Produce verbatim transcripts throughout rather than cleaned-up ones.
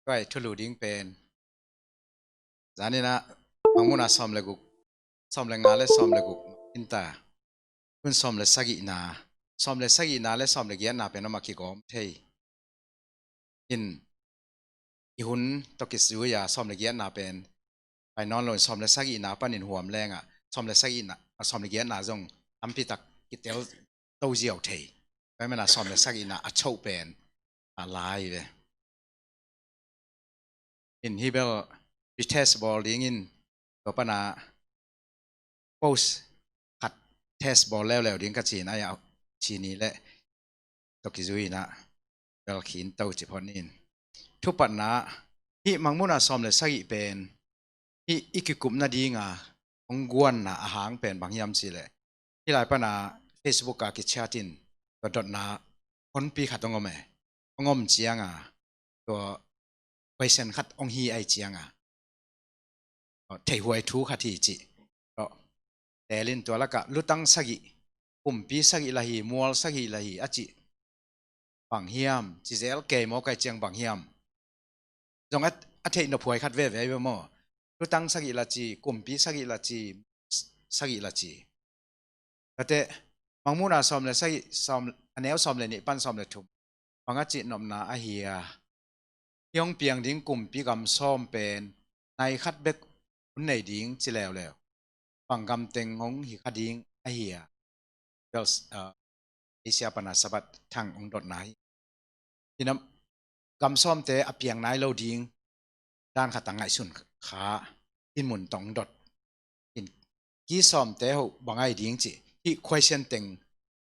Tua i thulu ding pen zaninah Mangmuhna sawm le guk, sawm le nga le sawm le guk in ta. Tun sawm le sagihna, sawm le sagihna le sawm le giatna pen amah kigawm thei. In i hun tawh kizui a sawm le giatna pen pai nawn lo in sawm le sagihna panin huam lengah sawm le sagihna, sawm le giatna zong tampitak kitel to ziau thei. Tua hi mana sawm le sagihna a choh pen a lai ve. In hi bel retest bawl dingin tua pana post khat test bawl leuleu ding ka cin ai a cini le tawh kizui inah bel khin to ci phot in. Thupatna hih Mangmuhna sawm le sagih pen hih i kikup nadinga hong guanna a hang pen bang hiam cih leh hih lai pana Facebook a kichat in tua dotna honpi khat hong om e. Hong om cianga tua question khat hong hi ai cianga theihuai thu khat hi cih. Tua telin tua lakah lutang sagih, kumpi sagih la hi, mual sagih la hi a cih bang hiam, ci zel kei maw kai ciang bang hiam. Zong a, a theih nophuai khat veve ve maw. Lutang sagih la ci, kumpi sagih la ci, sagih la ci. Tate Mangmuhna sawm le sagih, sawm, a neu sawm le nih pan sawm le thum bang a cih nopna ahi a. Hih hong piang ding kumpi gam sawm pen nai khat bek hun nei ding ci leuleu. Bang gam teng hong hi kha ding ahi a. Bel, ah, Asia pana Sabbath thang hong dotna hi. Hinam gam sawmte a piang nai lo ding dan khat a ngaihsun kha in mun tawh hong dot. In ki sawmte ho bang ai ding cih hih question teng,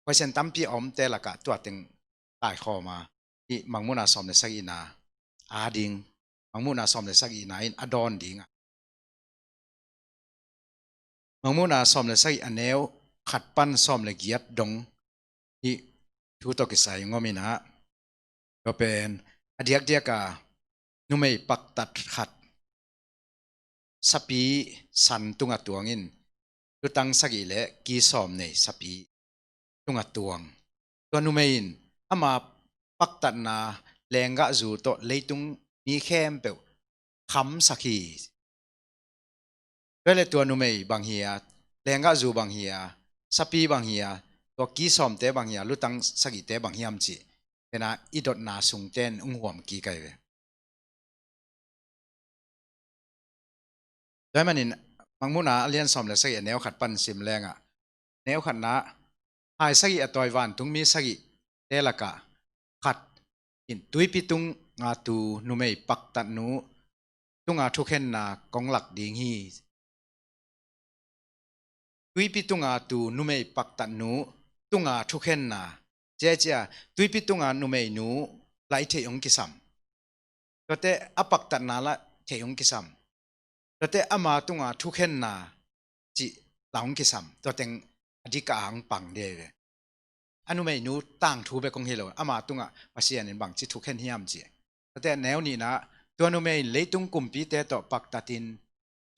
question tampi a omte lakah tua teng taikhawm a hih Mangmuhna sawm le sagihna a ding, Mangmuhna sawm le sagihna in a dawn ding a. Mangmuhna sawm le sagih a neu khat pan sawm le giat dong hih thu tawh kisai ngom inah. Tua pen a diakdiak a numei paktat khat sapi san tunga tuangin lutang sagih le ki sawm nei sapi tunga tuang. Tua numei in ama paktatna lenggahzu tawh leitung mi khempeuh khamsak hi. Tua le tua numei bang hi a, lenggahzu bang hi a, sapi bang hi a, tua ki sawmte bang hi a, lutang sagihte bang hiam cih tena i dotna sungten ung huam kik ai ve. Tua hi manin Mangmuhna a lian sawm le sagih a neu khat pan sim lengah neu khatna hai sagih a tawi vantungmi sagihte lakah khat in tuipi tunga tu numei paktatnu tunga thukhenna kong lak ding hi. Tuipi tunga tu numei paktatnu tunga thukhenna ciacia tuipi tunga numeinu la i theih hong kisam. Tuate a paktatna la theih hong kisam. Tuate ama tunga thukhenna cih la hong kisam. Tua teng a dikah a hong pang dei ve. A numeinu tangthu bek hong hi lo ama tungah Pasian in bangci thukhen hiam cih. Tuate neu nihna tua numei in leitung kumpite tawh paktatin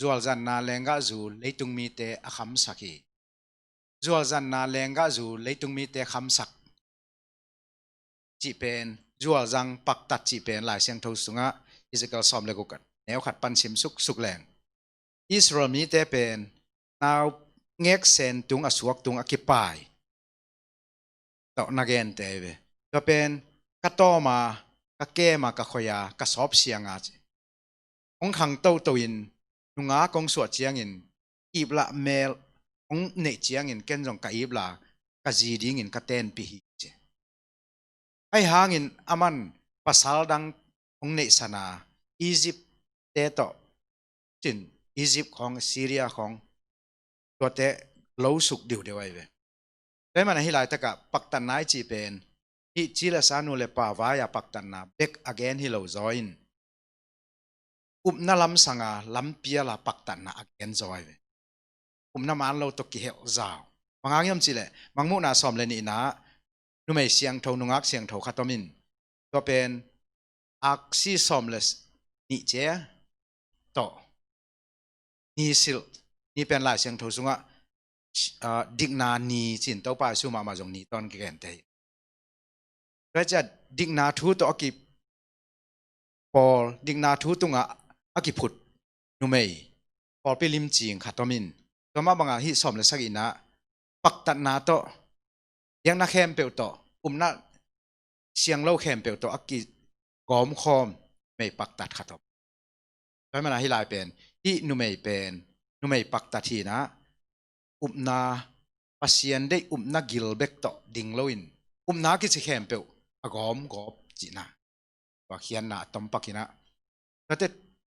zualzanna lenggahzu leitung mite a khamsak hi. Zualzanna lenggahzu leitung mite khamsak cih pen, zualzang paktat cih pen Lai Siangtho sungah Ezekiel sawm le guk neu khat pan sim suksuk leng Israel mite pen nau ngeksen tung a suak tung a kipai tawh na gente ve. Tua pen ka tawma, ka kema, ka khoia, ka sawp sianga ci. Hong khang toto in nungak hong suah ciangin iplah mel hong neih ciangin ken zong ka iplah ka zi dingin ka tenpi hi ci. Ahi hangin aman pasal dang hong neihsana Egypt te tawh cin Egypt khawng, Syria khawng tuate lo suk diudeu ai ve. Tua hi mana hih laitakah paktatna i cih pen hih ci le sa nu le pa vai-a paktatna bek a gen hi lo zaw in upna lamsanga lampiala paktatna a gen zaw ai ve. Upna man lo tawh kihelh zau. Bang hang hiam cihleh Mangmuhna sawm le nihna numei siangtho, nungak siangtho khat om in tua pen aksi sawm le nih cia tawh ni silh, ni pen Lai Siangtho sungah ah, dikna ni cin Topa Jesu mahmah zong ni tawn kigente hi. Tua cia dikna thu tawh a ki pawl, dikna thu tungah a kiphut numei pawlpi limcing khat om in, tua mah bangah hih sawm le sagihna ah paktatna tawh, biakna khempeuh tawh, upna sianglo khempeuh tawh a kigawmkhawm numei paktat khat om. Tua hi manah hih lai pen, hih numei pen numei paktat hi-in ah, upna, Pasian deih upna gil bek tawh ding loin, upna kici khempeuh a gawmgawp cihna, tua khiatna a tom pak in ah. Tuate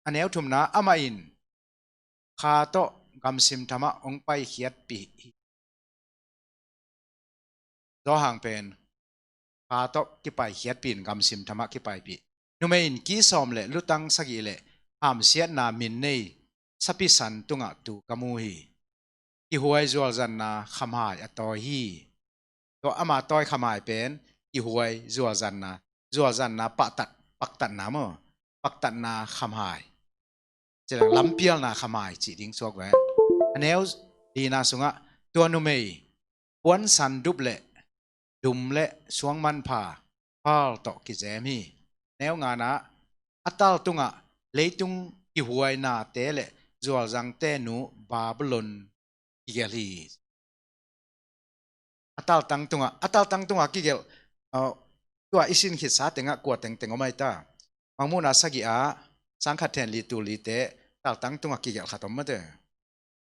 a neu thumna, amah in kha tawh gamsim thamah hong paikhiatpih hi. Johan pen kha tawh kipaikhiatpih in gamsim thamah kipaipih. Numei in ki sawm le lutang sagih le hamsiatna min nei sapi san tungah tu ka mu hi. Kihuai zualzanna khamhai a tawi hi. Tua ama tawi khamhai pen kihuai zualzanna, zualzanna paktat, paktatna maw, paktatna khamhai. Ci leng lampialna khamhai cih ding suak ve. A neu lina sungah tua numei puansan dup le dum le suang manpha pal tawh kizem hi. Neu ngana ah, a tal tungah leitung kihuainate le zualzangte nu Babylon kigelh hi. A taltang tungah, a taltang tungah kigelh, uh, tua i sin khitsa tengah kua tengteng om ai ta. Mangmuhna sagih ah, sangkhat then li tul lite, taltang tungah kigelh khat om mate.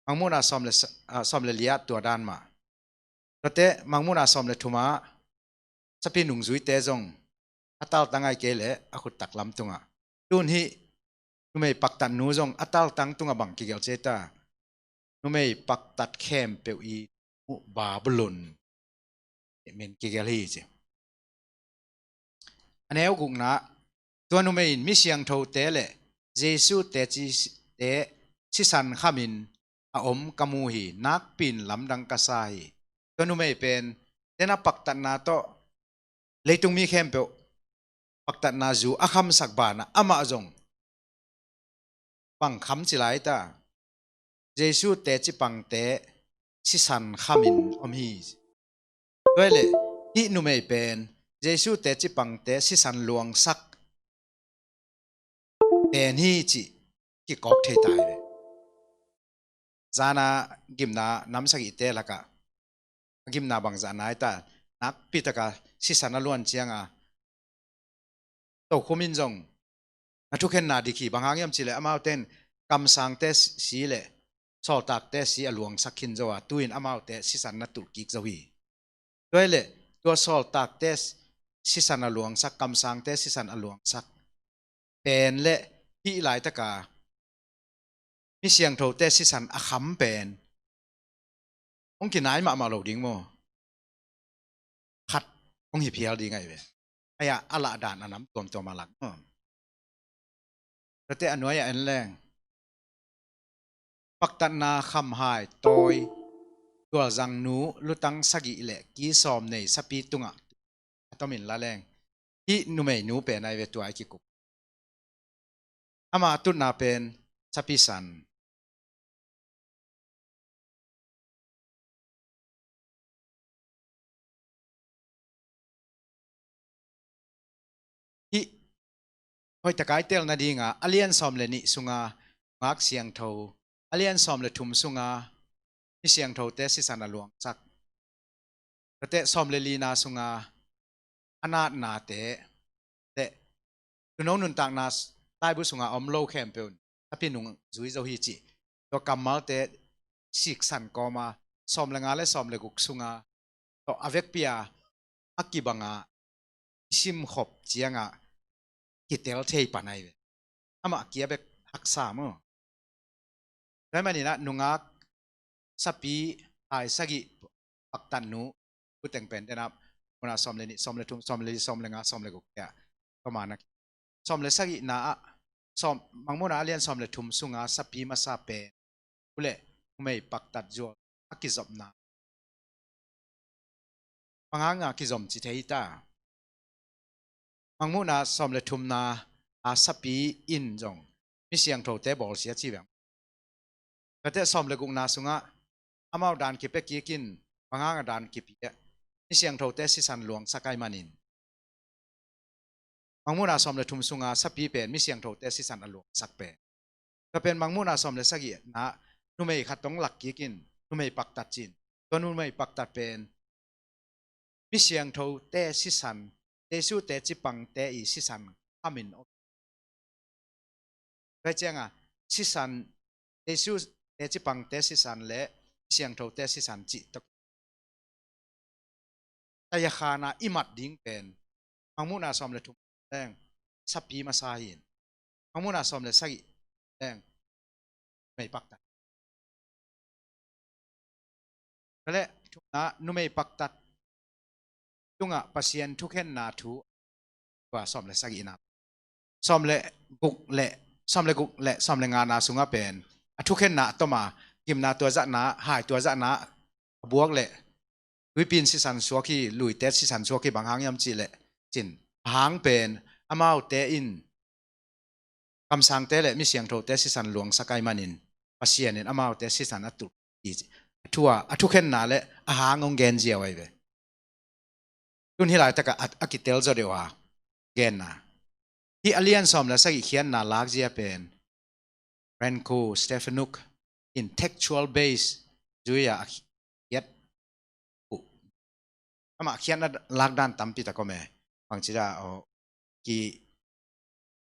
Mangmuhna sawm le sa-, ah, sawm le li ah tua dan mah. Tuate Mangmuhna sawm le thum ah sapi nungzuite zong a taltang ai kei leh a khuttak lam tungah. Tun hih numei paktat nu zong a taltang tungah bang kigelh ci ai ta. Numei paktat khempeuh i nu Babylon min kigelh hi ci. A neu gukna, tua numei in mi siangthote le Jesu teci te sisan khamin a om ka mu hi, nakpi in lamdang ka sa hi. Tua numei pen, den a paktatna tawh, leitung mi khempeuh paktatna zu a khamsak banah amah zong bang kham ci lai ta. Jesu teci pangte sisan khamin om hi. Tua hi leh hih numei pen Jesu teci pangte sisan luangsak pen hi cih kikawk thei ta hi ve. Zana gimna nam sagihte lakah a gimna bangzah nai ta, nakpi taka sisan a luan cianga tokhom in zong a thukhenna dik hi. Bang hang hiam cih leh amaute in kamsangte si le sawltakte si a luangsak khin zo a, tu-in amaute sisan na tulh kik zo hi. Tua hi leh tua sawltakte sisan a luangsak, kamsangte sisan a luangsak pen le hih laitaka mi siangthote sisan a kham pen hong kinai mahmah lo ding maw? Khat hong hi phial ding ahi ve. Ahi a, a lahdan a nam tuamtuam a lak maw? Tuate a nuai-ah en leng, paktatna khamhai tawi, zualzang nu lutang sagih le ki sawm nei sapi tungah a tomin la leng, hih numei nu pen ahi ve tua a kikup. Ama tutna pen sapi san. Hih hoih taka i tel nadinga a lian sawm le nih sunga Nungak Siangtho, a lian sawm le thum sunga mi siangthote sisan a luangsak, tate sawm le lina sunga a natnate, te tuno nuntakna laibu sunga om lo khempeuh in a pi nung zui zo hi cih tua kammalte siksan kawma, sawm le nga le sawm le guk sunga tawh a vekpi-a a kibanga i simkhop cianga kitel thei pan ahi ve. Amah kia bek haksa maw? Tua hi maninah nungak sapi hai sagih paktatnu, kuteng pen denah, muna sawm le nih, sawm le thum, sawm le li, sawm le nga, sawm le guk tiah, pamana sawm le sagihna ah, sawm, Mangmuhna a lian sawm le thum sunga sapi masa pen, u le numei paktat zual a kizopna. Bang hanga kizom ci thei ta? Mangmuhna sawm le thumna a sapi in zong mi siangthote bawlsia ci bang. Kate sawm le gukna sungah amau dan kipia kik in, bang hanga dan kipia? Mi siangthote sisan luangsak ahi manin. Mangmuhna sawm le thum sunga sapi pen mi siangthote sisan a luangsak pen. Tua pen Mangmuhna sawm le sagihna numei khat tawh lak kik in, numei paktat ci-in. Tua numei paktat pen mi siangthote sisan, Jesu teci pangte i sisan khamin om. Tua cianga sisan, Jesu teci pangte sisan le siangthote sisan cih tawh taya khana i mat ding pen Mangmuhna sawm le thum leng sapi masa hi in, Mangmuhna sawm le sagih leng numei paktat. Tua le thumna numei paktat tungah Pasian thukhenna thu, tua sawm le sagihna. Sawm le guk le, sawm le guk le sawm le ngana sungah pen a thukhenna a toma, gimna tua zahna, hai tua zahna a buak le, tuipi in sisan suak hi, luite sisan suak hi, bang hang hiam cih le cin. A hang pen amaute in kamsangte le mi siangthote sisan luangsak ahih manin Pasian in amaute sisan a tulh hi, a thu a, a thukhenna le a hang hong gen ziau ahi ve. Tun hih laitakah a, a kitel zaw deuh a genna. Hih a lian sawm le sagih khiatna lakzia pen Renko Stefanuk in textual base zui-a a khiat uh. Amah khiatna lakdan tampi tak om e. Bangci dan, aw, ki,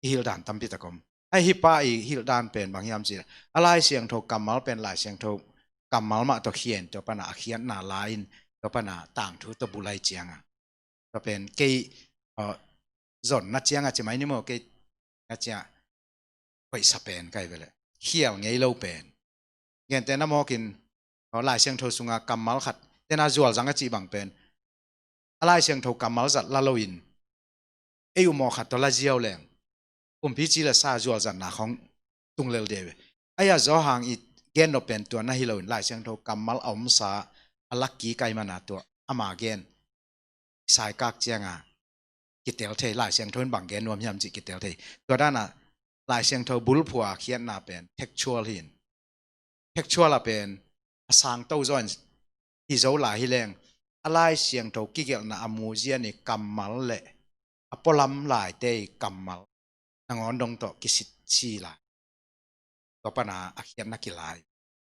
kihilh dan tampi tak om. Ahi, hih pa i hilh dan pen bang hiam cih le, a Lai Siangtho kammal pen Lai Siangtho kammal mah tawh khian, tua pana a khiatna la-in, tua pana tangthu tawh bulh ahi cianga. Tua pen kei, aw, zonna cianga ci mai ni maw, kei na cia hoihsa pen ka hi ve le. Khial ngei lo pen. Gentehna mawkin, aw, Lai Siangtho sunga kammal khat, tena zualzang a cih bang pen a Lai Siangtho kammal zat la loin ei umawh khat tawh la ziau leng kumpi ci le sa zualzatna khong tung lel deuh ve. Ahi a, Johan i gen nop pen tua na hi loin Lai Siangtho kammal a omsa a lak kik ahih mana tua ama gen saikak cianga kitel thei, Lai Siangtho in bang gen nuam hiam cih kitel thei. Tua dana Lai Siangtho bulphua khiatna pen textual hi in. Textual a pen a sangto zaw in hi zo lai hi leng, a Lai Siangtho kigelhna a muzia ni kammal le a pualam laite i kammal nangawn dong tawh kisitsi lai. Tua pana a khiatna kilai.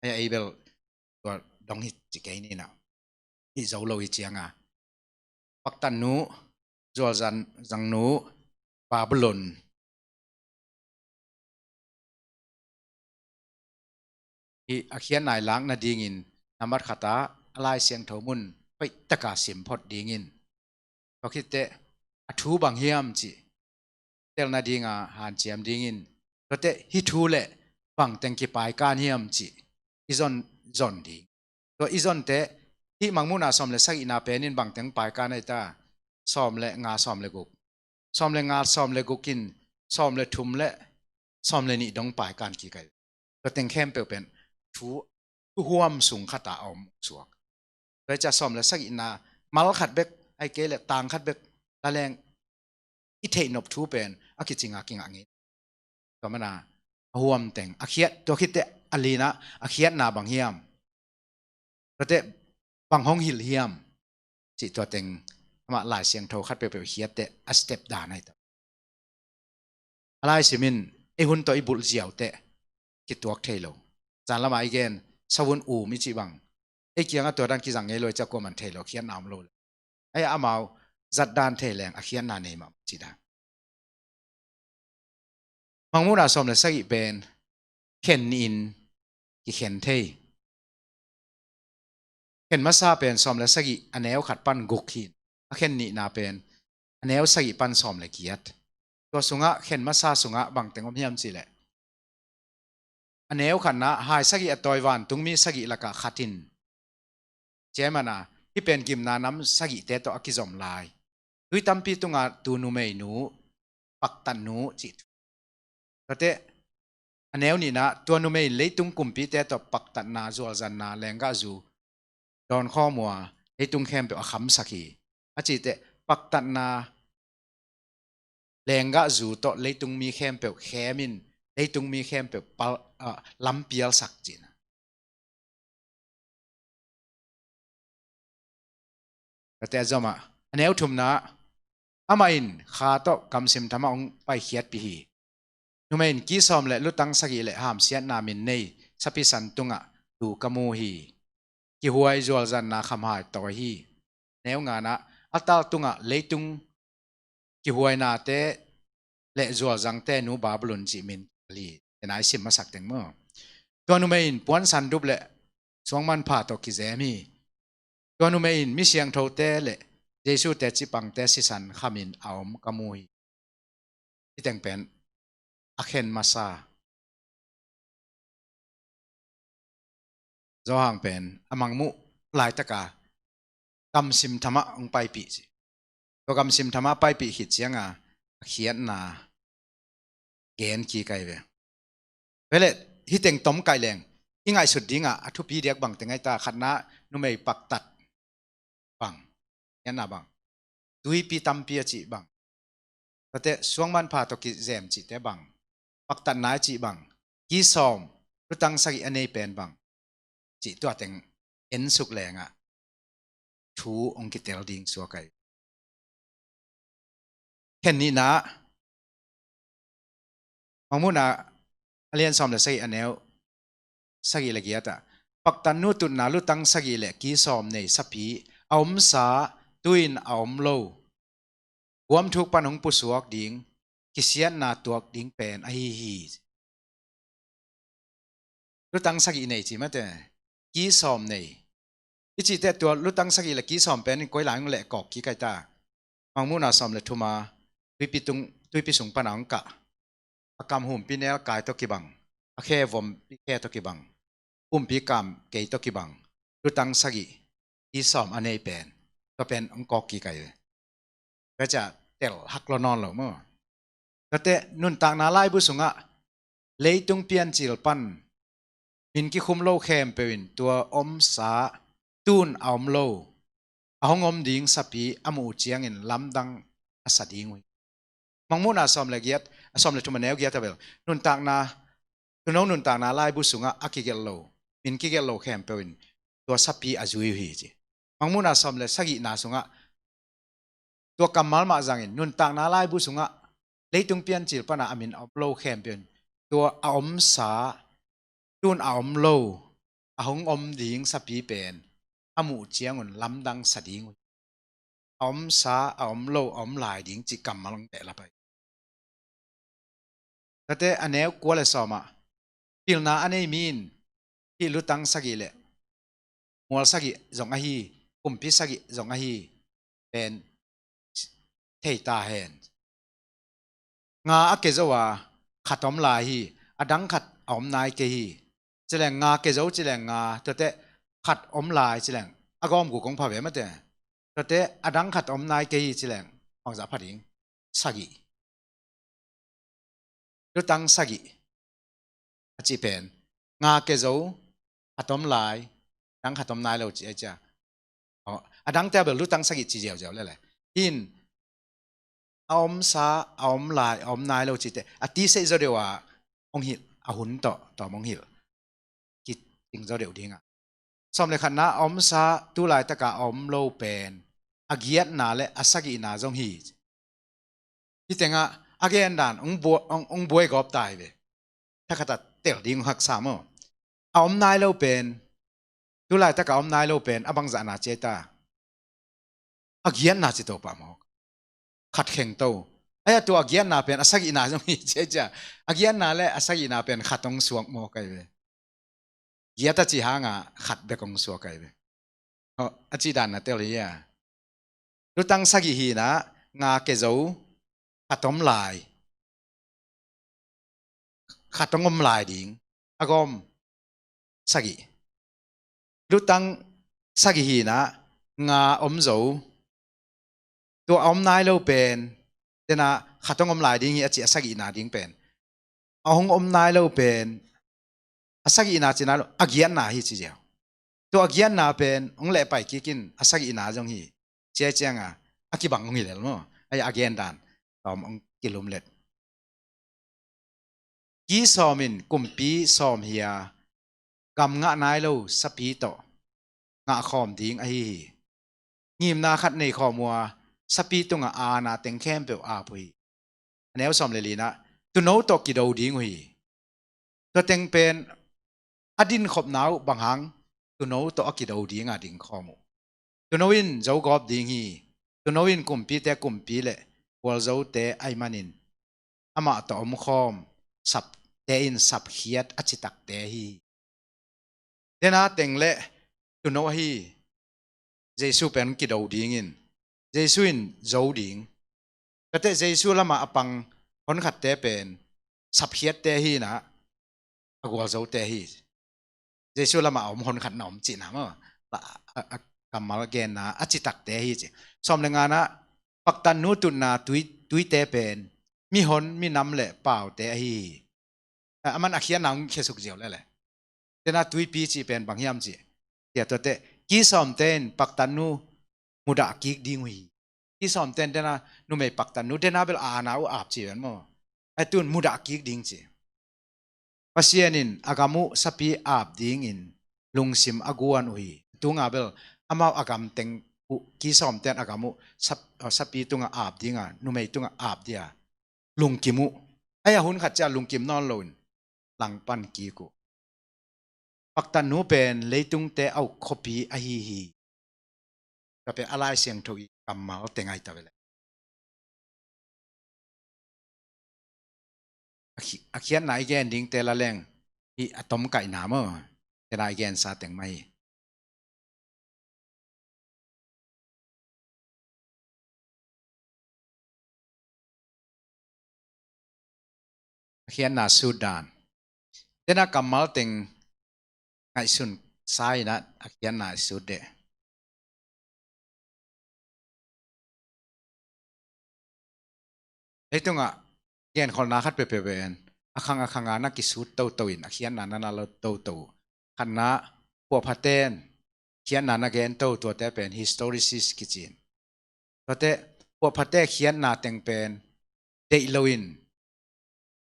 Ahi a, ei bel tua dong hi ci kei ni na. Hi zo lo hi cianga. Paktatnu, zualzan, zangnu, Babylon. Hih a khiatna i lak nadingin nambat khata a Lai Siangtho mun hoihtaka sim phot dingin. Tua khitteh a thu bang hiam cih tel nadinga hanciam dingin. Tuate hih thu le bangteng kipaikan hiam cih i zon, zon ding. Tua i zonte hih Mangmuhna sawm le sagihna penin bangteng paikan ahi ta, sawm le nga, sawm le guk. Sawm le nga, sawm le guk in sawm le thum le sawm le nih dong paikan kik ahi. Tua teng khempeuh pen thu, thuhuam sung khata a om suak. Tua hi cia sawm le sagihna mal khat bek, ahi kei le tang khat bek la leng i theih nop thu pen a kicinga kingah ngei. Tua mana a huam teng a khiat, tua khitteh a lina a khiatna bang hiam? Tuate bang hong hilh hiam? Cih tua teng amah Lai Siangtho khat peuhpeuh khiatteh a step dan ahi ta. A Lai Siangtho in ei hun tawh i bulh ziauteh kituak thei lo. Zan lamah i gen, savun um i cih bang, ei kiangah tua dan kizang ngei lo i cih a kuaman thei lo, khiatna om lo le. Ahi a, amau zat dan thei leng a khiatna nei mah ci dan. Mangmuhna sawm le sagih pen khen nihin kikhen thei. Khen masa pen sawm le sagih a neu khat pan guk hi in, a khen nihna pen a neu sagih pan sawm le giat. Tua sungah, khen masa sungah bangteng om hiam cih leh, a neu khatna hai sagih a tawi vantungmi sagih lakah khat in, cia mana hih pen gimna nam sagihte tawh a kizom lai, tui tampi tunga tu numeinu, paktatnu cih thu. Tuate a neu nihna, tua numei in leitung kumpite tawh paktatna, zualzanna, lenggahzu dawnkhawm uh a, leitung khempeuh a khamsak hi. A cihteh paktatna, lenggahzu tawh leitung mi khempeuh khemin, leitung mi khempeuh pal, ah, lampialsak cihna. Tuate a zomah a neu thumna, Amah in kha tawh gamsim thamah hong paikhiatpih hi. Numei in ki sawm le lutang sagih le hamsiatna min nei sapi san tungah tu ka mu hi. Kihuai zualzanna khamhai tawi hi. Neu nganah a tal tungah leitung kihuainate le zualzangte nu Babylon cih min li. Tena i sim masak teng maw? Tua numei in puansan dup le suangmanpha tawh kizem hi. Tua numei in misiangthote le Jesu teci pangte sisan khamin a om ka mu hi. Hi teng pen a khen masa. Johan pen a mangmuh laitaka gamsim thamah hong paipih ci. Tua gamsim thamah paipih khit cianga a khiatna gen kik ai ve. Vele hi teng tom kai leng i ngaihsut dinga a thupi diak bang teng ai ta, khatna numei paktat bang, khiatna bang, tuipi tampi a cih bang, tate suangmanpha tawh kizem cihte bang, paktatna a cih bang, ki sawm, lutang sagih a nei pen bang, cih tua teng ensuk lengah thu hong kitel ding suak ai. Khen nihna, Mangmuhna a lian sawm le sagih a neu sagih le giatah, paktatnu tutna lutang sagih le ki sawm nei sapi a omsa, tuin a om lo, guamthuk pan hong pusuak ding kisiatna tuak ding pen ahi hi. Lutang sagih nei ci mate, ki sawm nei. I cihte tua lutang sagih le ki sawm pen in koi lai hong leh kawk kik ai ta. Mangmuhna sawm le thuma tuipi tung, tuipi sung pana hong kah. A kam humpi nel kai tawh kibang, a khe vompi khe tawh kibang, humpi kam kei tawh kibang, lutang sagih, ki sawm a nei pen, tua pen hong kawk kik ai ve. Tua cia tel hak lo nawn lo maw? Tate nuntakna laibu sungah leitung piancil pan min kikhum lo khempeuh in tua omsa, tun a om lo, a hong om ding sapi a muh uh ciangin lamdang a sa ding uh hi. Mangmuhna sawm le giat, a sawm le thum a neu giat a bel nuntakna, tuno nuntakna laibu sungah a kigelh lo, min kigelh lo khempeuh in tua sapi a zui uh hi ci. Mangmuhna sawm le sagihna sungah tua kammal mah zangin nuntakna laibu sungah leitung piancil pana a min a om lo khempeuh in tua a omsa, tun a om lo, a hong om ding sapi pen a muh ciangun lamdang sa ding uh hi. A omsa, a om lo, a om lai ding cih kammal hong tehlap ai. Tate a neu kua le sawmah pilna a nei mi in hih lutang sagih le mual sagih zong ahi, kumpi sagih zong ahi pen thei ta hen. Nga a ke zo a khat om lai hi, a dang khat a om nai kei hi. Cileng nga ke zo, cileng nga, tuate khat om lai, cileng a gawm gu kong pha ve mate. Tuate a dang khat om nai kei hi, cileng bangzah pha ding? Sagih. Lutang sagih a cih pen nga ke zo, khat om lai, dang khat om nai lo cih ai cia. A dangte a bel lutang sagih ci ziauziau lele. Hin a omsa, a om lai, a om nai lo cihte a ti seih zaw deuh a hong hilh, a hun tawh tawm hong hilh. Kicing zaw deuh dingah sawm le khatna a omsa, tu laitaka a om lo pen a giatna le a sagihna zong hi. Hih tengah a gendan hong buai gawp ta hi ve. Thakhatah tel ding hong haksa maw? A om nai lo pen, tu laitaka a om nai lo pen a bangzahna ci ai ta? A giatna ci to pah mawk. Khat kheng to. Ai a tua a giatna pen a sagihna zong hi ci ai cia. A giatna le a sagihna pen khat hong suak mawk ai ve. Giat a ci hanga khat bek hong suak ai ve. A cih dan na tel hi a. Lutang sagih hina, nga ke zo, khat om lai, khat hong om lai ding, a gawm sagih. Lutang sagih hina, nga om zo, tua a om nai lo pen, tena khat hong om lai ding hi a ci a sagihna ding pen. A hong om nai lo pen, a sagihna ci nai lo, a giatna hi ci ziau. Tua a giatna pen hong lehpai kikin a sagihna zong hi. Ci ai cianga a kibang hong hi lel maw? Ai a gendan tawm hong kilumlet. Ki sawm in kumpi sawm hi a, gam ngah nai lo sapi tawh ngah khawm ding ahi hi. Ngimna khat nei khawm uh a, sapi tungah a aana teng khempeuh ap uh hi. A neu sawm le lina, tuuno tawh kido ding uh hi. Tua teng pen a dinkhopna uh bang hang, tuuno tawh a kido dinga dingkhawm uh. Tuuno in zo gawp ding hi. Tuuno in kumpite kumpi le gualzote ahih manin amah tawh omkhawm sapte in sapkhiat a citakte hi. Dena teng le tuuno ahi Jesu pen kido dingin Jesu in zo ding. Tate Jesu lamah a pang honkhatte pen sapkhiatte hi na, a gualzote hi. Jesu lamah a om honkhatna om cihna maw? A, a, a kammal genna a citakte hi ci. Sawm le ngana, paktatnu tutna tui, tuite pen mihon, minam le paute ahi hi. A, aman a khiatna hong khiasuk ziau lele. Tena tuipi cih pen bang hiam cih tia tuate, kisawmte in paktatnu mudah kik ding uh hi. Kisawmte in tena numei paktatnu tena bel a aana uh ap cih pen maw? Ai tun mudah kik ding ci. Pasian in a gam uh sapi ap dingin lungsim a guan uh hi. Tunga bel amau a gam teng uh, kisawmte in a gam uh sap, sapi tungah ap dinga, numei tungah ap dia lungkim uh. Ai a hun khat cia lungkim nawn loin langpan kik uh. Paktatnu pen leitungte a uk khuapi ahi hi. Tua pen a Lai Siangtho i kammal teng ai ta vele. A khi-, a khiatna i gen dingte la leng hi a tomkaihna maw? Tena i gensa teng mah hi. A khiatna sut dan. Tena kammal teng ngaihsun sa inah a khiatna i sut deh. Leitungah genkholhna khat peuhpeuh pen a khang a khanga na kisut toto in a khiatna na na lo toto. Khatna, puahphaten khiatna na gen to tuate pen historicist kicin. Tuate puahphate khiatna teng pen deih loin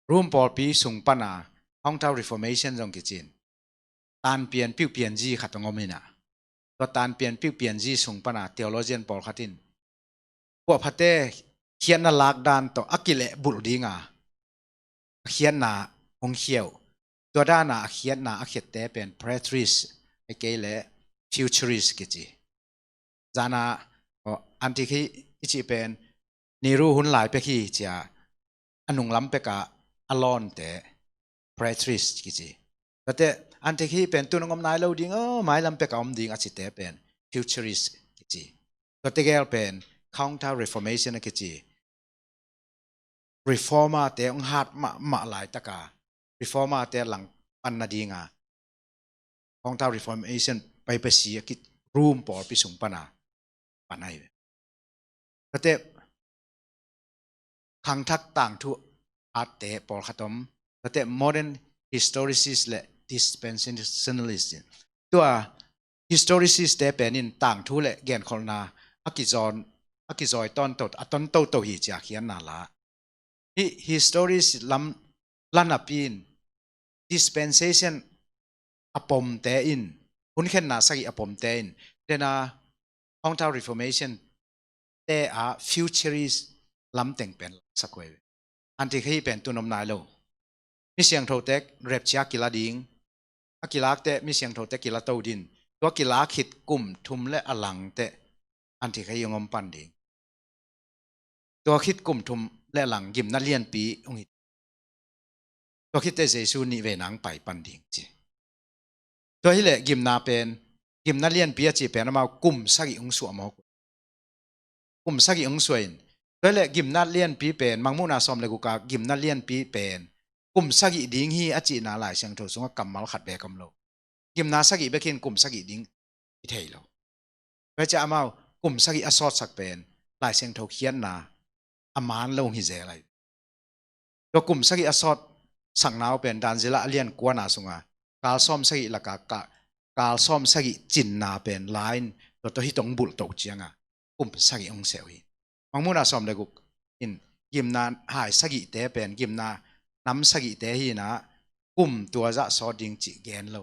Rom pawlpi sung pana Hongtau Reformation zong kicin. Tanpian piuhpianzi khat hong om inah. Tua tanpian piuhpianzi sung pana theologian pawlkhat in puahphate khiatna lakdan tawh a kilehbulh dinga a khiatna hong khia uh. Tua dana a khiatna a khiatte pen preterist, a kei le futurist kici. Zana, aw, antikhrist i cih pen Nero hun lai pek hi cia a nunglam peka a lawnte preterist kici. Tuate antikhrist pen tun hong om nai lo ding aw, mailam peka om ding a cite pen futurist kici. Tuate gel pen Counter Reformation a kici. Reformer te hong hat mahmah laitaka Reformer te langpan nadinga Counter Reformation papacy a kici, Rom pawlpi sung pana pan ahi ve. Tuate khangthak tangthu atte pawlkhat om. Tuate modern historicist le dispensationalist. Tua historicist te penin tangthu le genkholhna a kizawn, a kizawi tawnto, a tawntoto hi cia khiatna la. Hih historicist lam lanapin dispensation a pomte in, hunkhenna sagih a pomte in, tena Hongtau Reformation te a futurist lam teng pen laksak uh hi. Antikhrist pen tun om nai lo. Mi siangthote rapture kila ding, a kilakte mi siangthote kila to din. Tua kilak khit kum thum le a langte antikhrist hong om pan ding. Tua khit kum thum le a lang gimna lianpi hong hi. Tua khitte Jesu nih vei nang pai pan ding ci. Tua hileh gimna pen, gimna lianpi a ci pen amau kum sagih hong suah mawk. Kum sagih hong suah in. Tua hileh gimna lianpi pen, Mangmuhna sawm le guka gimna lianpi pen kum sagih ding hi a cihna Lai Siangtho sungah kammal khat bek om lo. Gimna sagih bekin kum sagih ding i thei lo. Tua cia amau kum sagih a sawtsak pen Lai Siangtho khiatna a man lo hong hi zel ahi. Tua kum sagih a sawtsakna uh pen Daniel a lian kuana sunga kal sawm sagih laka ka, kal sawm sagih cinna pen la-in tua tawh hih tawh hong bulh to cianga kum sagih hong seh uh hi. Mangmuhna sawm le guk in gimna hai sagihte pen gimna nam sagihte hi inah kum tua zah sawt ding cih gen lo.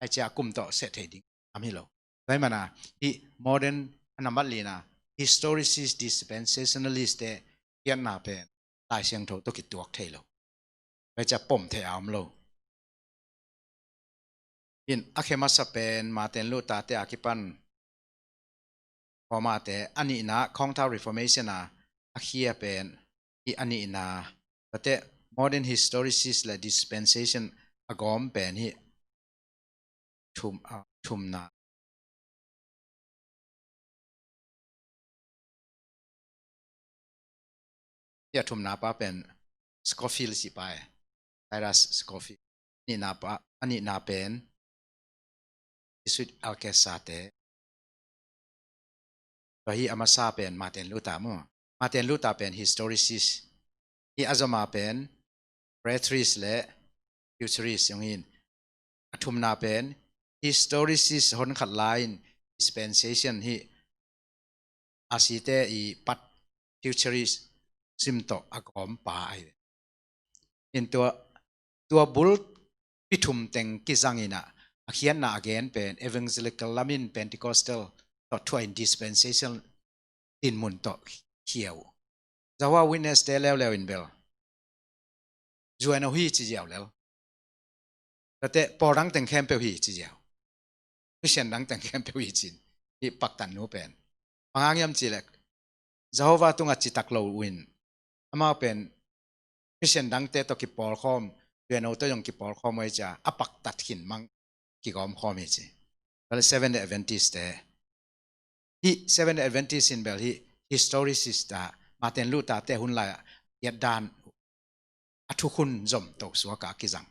Ai cia kum tawh seh thei ding am hi lo. Tua hi mana hih modern a nambat lina historicist, dispensationalist te khiatna pen Lai Siangtho tawh kituak thei lo. Tua ciang pom thei a om lo. In a khe masa pen Martin Luther te a kipan Reformer te, a nihna Counter Reformation a, a khia pen hi a nihna. Tua te modern historicist le dispensation a gawm pen hi thum, a, thumna. Hi a thumna pa pen Scofield si pa e. Cyrus Scofield. Nihna pa, a nihna pen Jesuit Alcasar te. Tua hi a masa pen Martin Luther maw. Martin Luther pen historicist. Hi a zoma pen preterist le futurist zong hi in. A thumna pen historicist hon khat lai in dispensation hi a site i pat futurism tawh a gawm pa ahi ve. In tua, tua bulpi thum teng kizang in a, a khiatna a gen pen evangelical lam in Pentecostal tawh thuah in dispensation dinmun tawh khia uh. Jehovah Witness te leuleu in bel U N O hi ci ziau lel. Tua te pawl dang teng khempeuh hi ci ziau. Christian dang teng khempeuh hi cin. Hi paktatnu pen bang hang hiam cih leh Jehovah tungah citak lo uh in, amau pen Christian dangte tawh kipawlkhawm, U N O tawh zong kipawlkhawm uh hi cia, a paktat khin mang kigawmkhawm hi ci. Tua le Seventh Day Adventist te, hi Seventh Day Adventist in bel hi historicist a, Martin Luther te hun lai-ah khiat dan a thukhun zom to suak a kizang.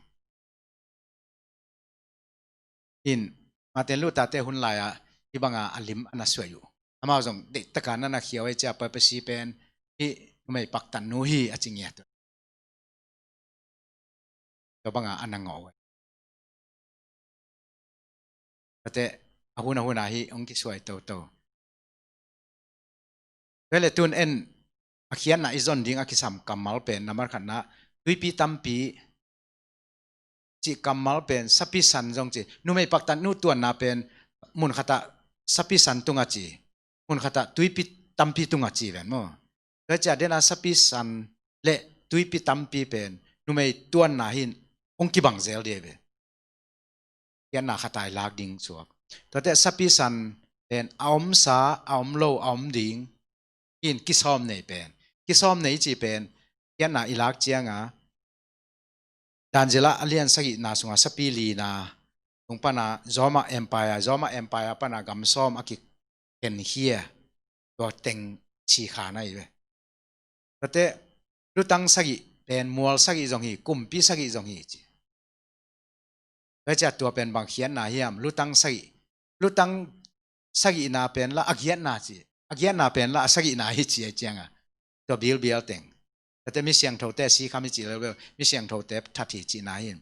In Martin Luther te hun lai-ah hi banga a lim a na suai uh. Amau zong deihtaka na na khia uh hi cia, papacy pen hi numei paktatnu hi a ci ngiat uh. Tua banga a na ngawh uh. Tua te a hun a hun a hi hong kisuai toto. Tua le tun en a khiatna i zon ding a kisam kammal pen nambat khatna tuipi tampi cih kammal pen sapi san zong ci. Numei paktatnu tuanna pen mun khatah sapi san tunga ci, mun khatah tuipi tampi tunga ci ven maw. Tua cia dena sapi san le tuipi tampi pen numei tuanna hin hong kibang zel dia ve. Khiatna khat a i lak ding suak. Tuate sapi san pen a omsa, a om lo, a om ding in kisawm nei pen. Kisawm nei ci pen khiatna i lak cianga Daniel a lian sagihna sunga sapi lina sung pana Roma Empire, Roma Empire pana gam sawm a kikhenkhia tua teng ci kha na hi ve. Tuate lutang sagih pen mual sagih zong hi, kumpi sagih zong hi ci. Tua cia tua pen bang khiatna hiam, lutang sagih, lutang sagihna pen la a giatna ci, a giatna pen la a sagihna hi ci a cianga tua bilbial teng. Tuate mi siangthote si kham hi ci leu, mi siangthote that hi cihna hi.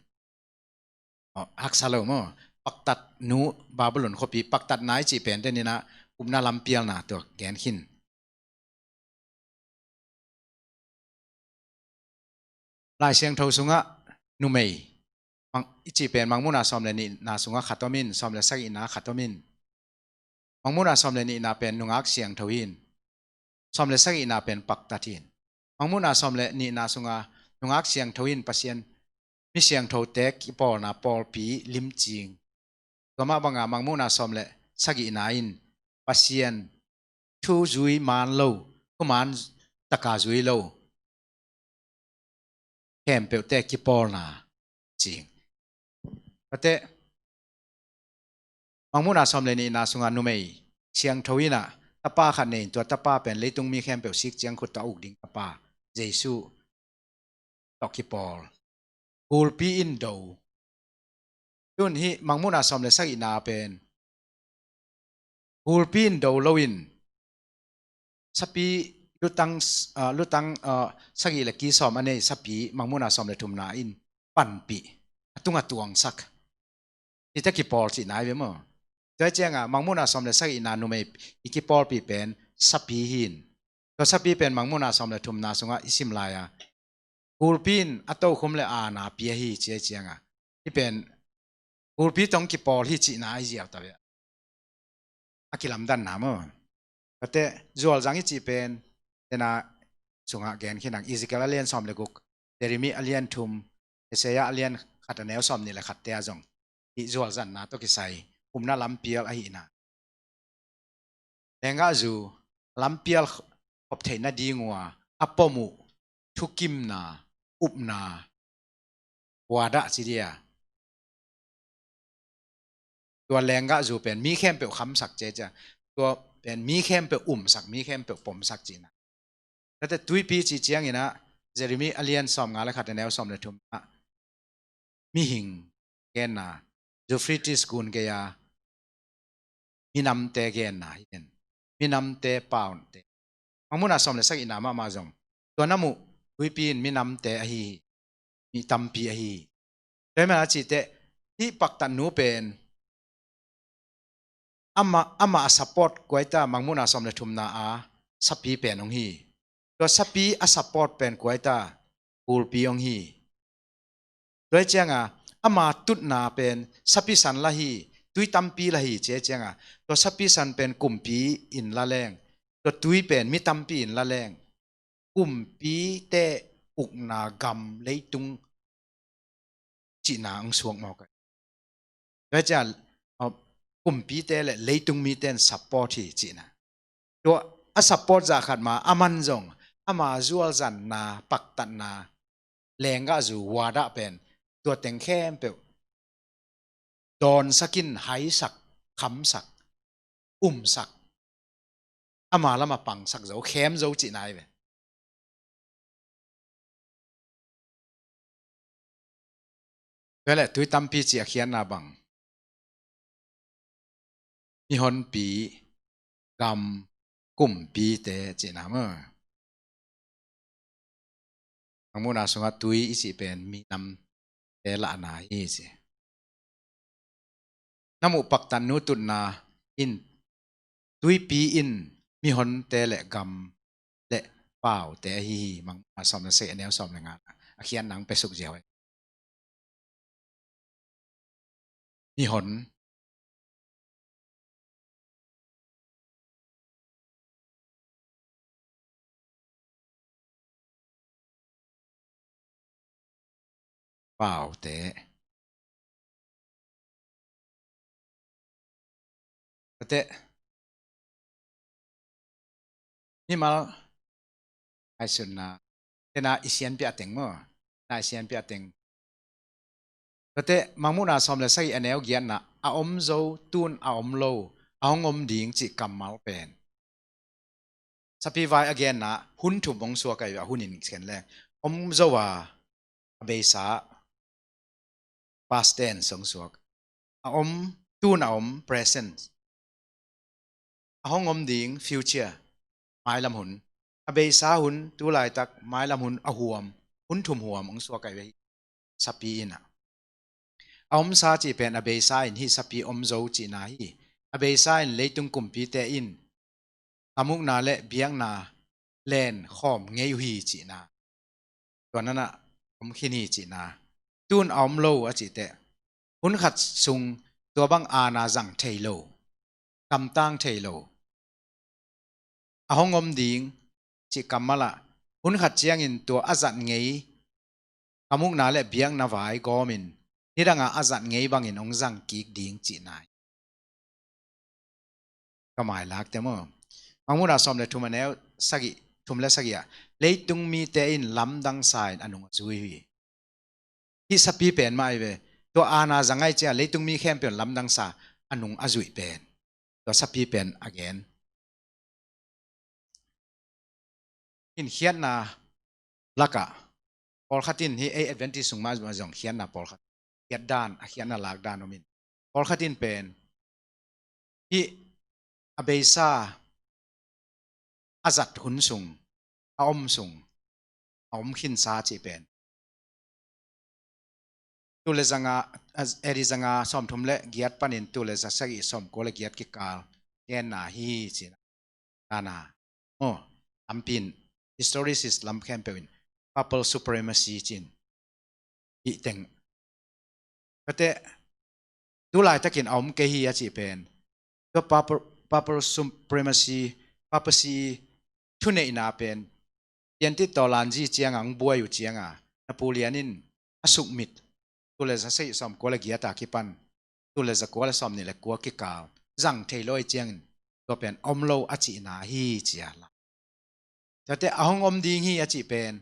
Haksa lo maw. Paktatnu Babylon khuapi paktatna i cih pen tenina upna lampialna tua gen khin. Lai Siangtho sungah numei i cih pen Mangmuhna sawm le nihna sungah khat om in, sawm le sagihna khat om in. Mangmuhna sawm le nihna pen nungak siangtho in, sawm le sagihna pen paktat in. Mangmuhna sawm le nihna sunga nungak siangtho in Pasian mi siangthote kipawlna pawlpi limcing. Tua mah banga Mangmuhna sawm le sagihna in Pasian thu zui man lo, thuman taka zui lo khempeuhte kipawlna cing. Tuate Mangmuhna sawm le nihna sunga numei siangtho inah tapa khat nei in, tua tapa pen leitung mi khempeuh sik ciang khut tawh a uk ding tapa Jesu tawh kipawl. Gulpi in do. Tun hih Mangmuhna sawm le sagihna pen gulpi in do loin sapi lutang, ah, lutang, ah, sagih le ki sawm a nei sapi Mangmuhna sawm le thumna in panpih, a tungah tuangsak. Hihte kipawl cihna hi ve maw. Tua hi cianga Mangmuhna sawm le sagihna numei i kipawlpih pen sapi hi in. Tua sapi pen Mangmuhna sawm le thumna sungah i sim lai-a gulpi in a tokhum le aana pia hi ci a hi cianga hih pen gulpi tawh kipawl hi cihna a hi ziau ta ve. A kilamdanna maw. Tate zualzang i cih pen tena sungah gen khin ang, Ezekiel a lian sawm le guk, Jeremiah a lian thum, Isaiah a lian khat a neu sawm nih le khatte ah zong hih zualzanna tawh kisai upna lampial ahihna. Lenggahzu lampial khop theih nading uh a pom uh thukimna, upna, wada ci dia. Tua lenggahzu pen mi khempeuh khamsak ciacia, tua pen mi khempeuh umsak, mi khempeuh pomsak cihna. Tate tuipi cih ciangin ah, Jeremiah a lian sawmnga le khat a neu sawm le thum ah mihing genna, Euphrates gun gei-a minamte genna hi ten. Minamte, paute. Mangmuhna sawm le sagihna mahmah zong tua nam uh tuipi in minamte ahi hi. Mi tampi ahi hi. Tua hi mana cihteh hih paktatnu pen ama, ama a support kuaita, Mangmuhna sawm le thumna a sapi pen hong hi. Tua sapi a support pen kuaita, gulpi hong hi. Tua hi cianga ama tutna pen sapi san la hi, tui tampi la hi ci hi cianga, tua sapi san pen kumpi in la leng, tua tui pen mi tampi in la leng, kumpite ukna gam leitung cihna ang suak mawk a. Tua hi cianga, uh, kumpite le leitung mite in support hi cihna. Tua a support zah khat ma, aman zong ama zualzanna, paktatna, lenggahzu, wada pen tua teng khempeuh dawnsak in, haisak, khamsak, umsak, ama lama pangsak zo, khem zo cihna hi ve. Tua le tui tampi cih a khiatna bang, mihonpi, gam, kumpite cihna maw. Mangmuhna sungah tui i cih pen minamte lahna hi ci. Nam uh paktatnu tutna in tuipi in mihonte le gam le paute ahi hi. Mangmuhna sawm le sagih a neu sawm le nga a khiatna ang pia suk ziau hi. Mihon, paute. Tate mimal ngaihsutna, tena i sianpi a teng maw, na i sianpi a teng. Tate Mangmuhna sawm le sagih a neu giatna, a om zo, tun a om lo, a hong om ding cih kammal pen sapi vai a genna hun thum hong suak ahi ve, a hun in khen leng. Om zo a, a beisa, past tense hong suak. A om, tun a om, present. A hong om ding, future, mailam hun. A beisa hun, tu laitak, mailam hun, a huam, hun thum huam hong suak ahi ve. Sapi in a, a omsa cih pen a beisa in hih sapi om zo cihna hi. A beisa in leitung kumpite in lam ukna le biakna len khawm ngei uh hi cihna. Tua nanah om khin hi cihna. Tun a om lo a cihteh hun khat sung tua bang aana zang thei lo, kamtang thei lo. A hong om ding cih kammal ah hun khat ciangin tua a zat ngei, lam ukna le biakna vai gawmin nidangah a zat ngei bangin hong zang kik ding cihna hi. Ka mailak te maw. Mangmuhna sawm le thum a neu sagih, thum le sagih ah, leitung mite in lamdang sa in a nung a zui hi. Hih sapi pen mah ahi ve. Tua aana zang ahih ciang leitung mi khempeuh in lamdang sa a nung a zuih pen, tua sapi pen a gen. Hih khiatna lakah pawlkhat in, hih ei Adventist sung mah zong khiatna pawlkhat, khiat dan, a khiatna lak dan om in, pawlkhat in pen hih a beisa a zat hun sung, a om sung, a om khinsa cih pen tul le zanga, A D zanga sawmthum le giat panin tul le zasagih sawmkua le giat kikal genna hi ci-in a na. Oh, tampi in historicist lam khempeuh in papal supremacy ci-in hih teng. Kate tu laitakin a om kei hi a cih pen, tua papal, papal supremacy Papacy thuneihna pen piantit tawh lanzi cianga hong buai uh cianga na pu lian in a sukmit tul le za sagih sawmkua le giat a kipan tul le za kua le sawmnih le kua kikal zang thei lo ahih ciangin tua pen om lo a cihna hi ci a la. Tuate a hong om ding hi a cih pen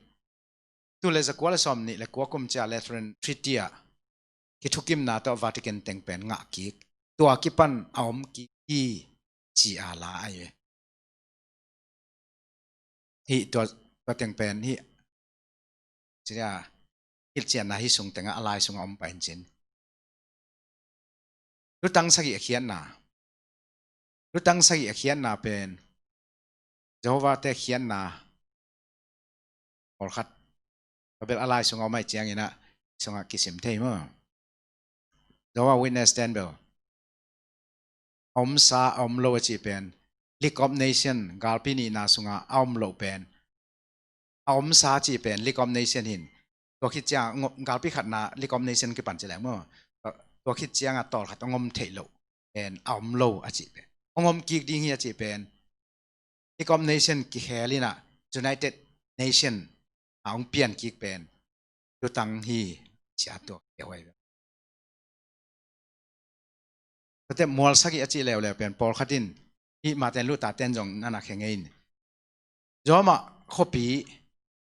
tul le za kua le sawmnih le kua kum ciang Lateran Treaty ah kithukimna tawh Vatican teng pen ngah kik, tua kipan a om kik hi ci a la ahi ve. Hih tua, tua teng pen hih ci a hilhcianna hih sung tengah a lai sungah om pah in cin. Lutang sagih a khiatna. Lutang sagih a khiatna pen Jehovah te khiatna pawlkhat Babel a lai sungah om ahih ciangin ah sungah kisim thei maw? Jehovah Witness ten bel a omsa a om lo a cih pen League of Nation galpi nihna sungah a om lo pen a omsa a cih pen League of Nation hin tua khit ciang galpi khatna League of Nation kipan ci leng maw? Tua khit ciangah tawlkhat hong om theih loh pen a om lo a cih pen hong om kik ding hi a cih pen League of Nation kikhel in ah United Nation a hong pian kik pen lutang hi ci a tua kiahuai ve. Tuate mual sagih a cih leuleu pen pawlkhat in hih Martin Luther ten zong na na khe ngei in Roma khuapi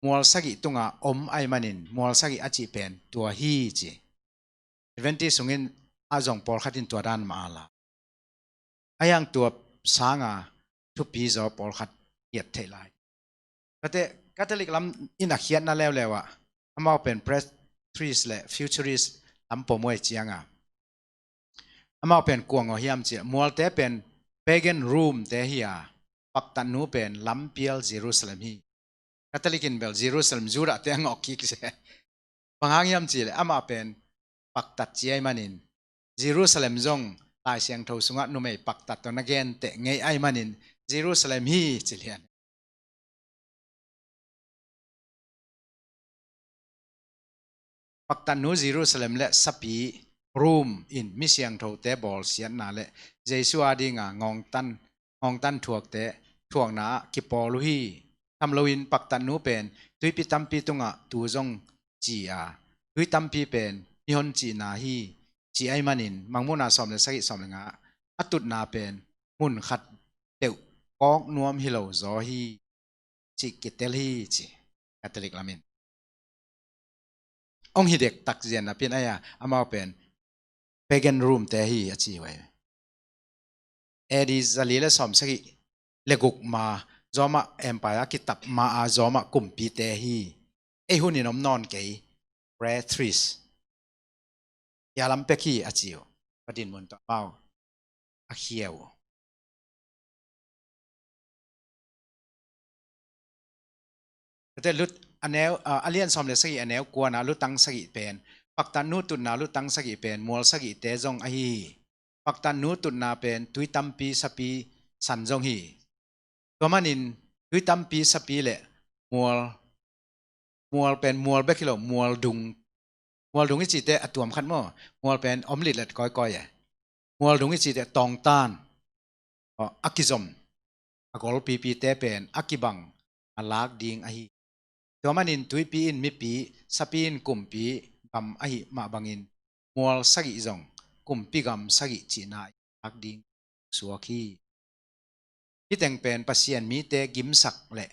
mual sagih tungah om ahih manin mual sagih a cih pen tua hi ci. Adventist sungin a zong pawlkhat in tua dan mah a la. A hiang tua sanga thupi zaw pawlkhat hiat theih lai. Kate Catholic lam in a khiatna leuleu ah amau pen preterist le futurist lam pom uh ahih cianga amau pen kua ngawh hiam cih mualte pen pagan Rome te hi a paktatnu pen lampial Jerusalem hi. Catholic in bel Jerusalem Judah te a ngawh kik se. Bang hang hiam cih leh amah pen paktat ci ahih manin Jerusalem zong Lai Siangtho sungah numei paktat tawh na genteh ngei ahih manin Jerusalem hi ci lian. Paktatnu Jerusalem le sapi Rome in mi siangthote bawlsiatna le Jesu a dinga ngawngtan, ngawngtan thuakte thuakna ah kipawl uh hi. Tham loin paktatnu pen tuipi tampi tungah tu zong ci a, tui tampi pen mihon cihna hi ci ahih manin Mangmuhna sawm le sagih sawm le nga a tutna pen mun khat peuh kawk nuam hi lo zaw hi cih kitel hi ci. Catholic lamin hong hi dektak zian napi in a, amau pen pagan Rome te hi a ci uh hi. A D zali le sawm sagih le guk ma Roma Empire a kitap ma a Roma kumpite hi. Ei hun in om nawn kei, preterist. Hia lam pek hi a ci uh. Pa dinmun tawh amau a khia uh. Lut a neu, a, a lian sawm le sagih a neu kuana lutang sagih pen paktatnu tutna lutang sagih pen mual sagihte zong ahi hi. Paktatnu tutna pen tui tampi sapi san zong hi. Tua manin tui tampi sapi le mual, mual pen mual bek hi lo, mual dung. Mual dung i cihte a tuam khat maw? Mual pen om litlet kawikawi e. Mual dung i cihte tawngtan a kizom a golpipite pen a kibang a lak ding ahi. Tua manin tuipi in mipi, sapi in kumpi gam ahi mah bangin mual sagih zong kumpi gam sagih cihna i lak ding suak hi. Hih teng pen Pasian mite gimsak le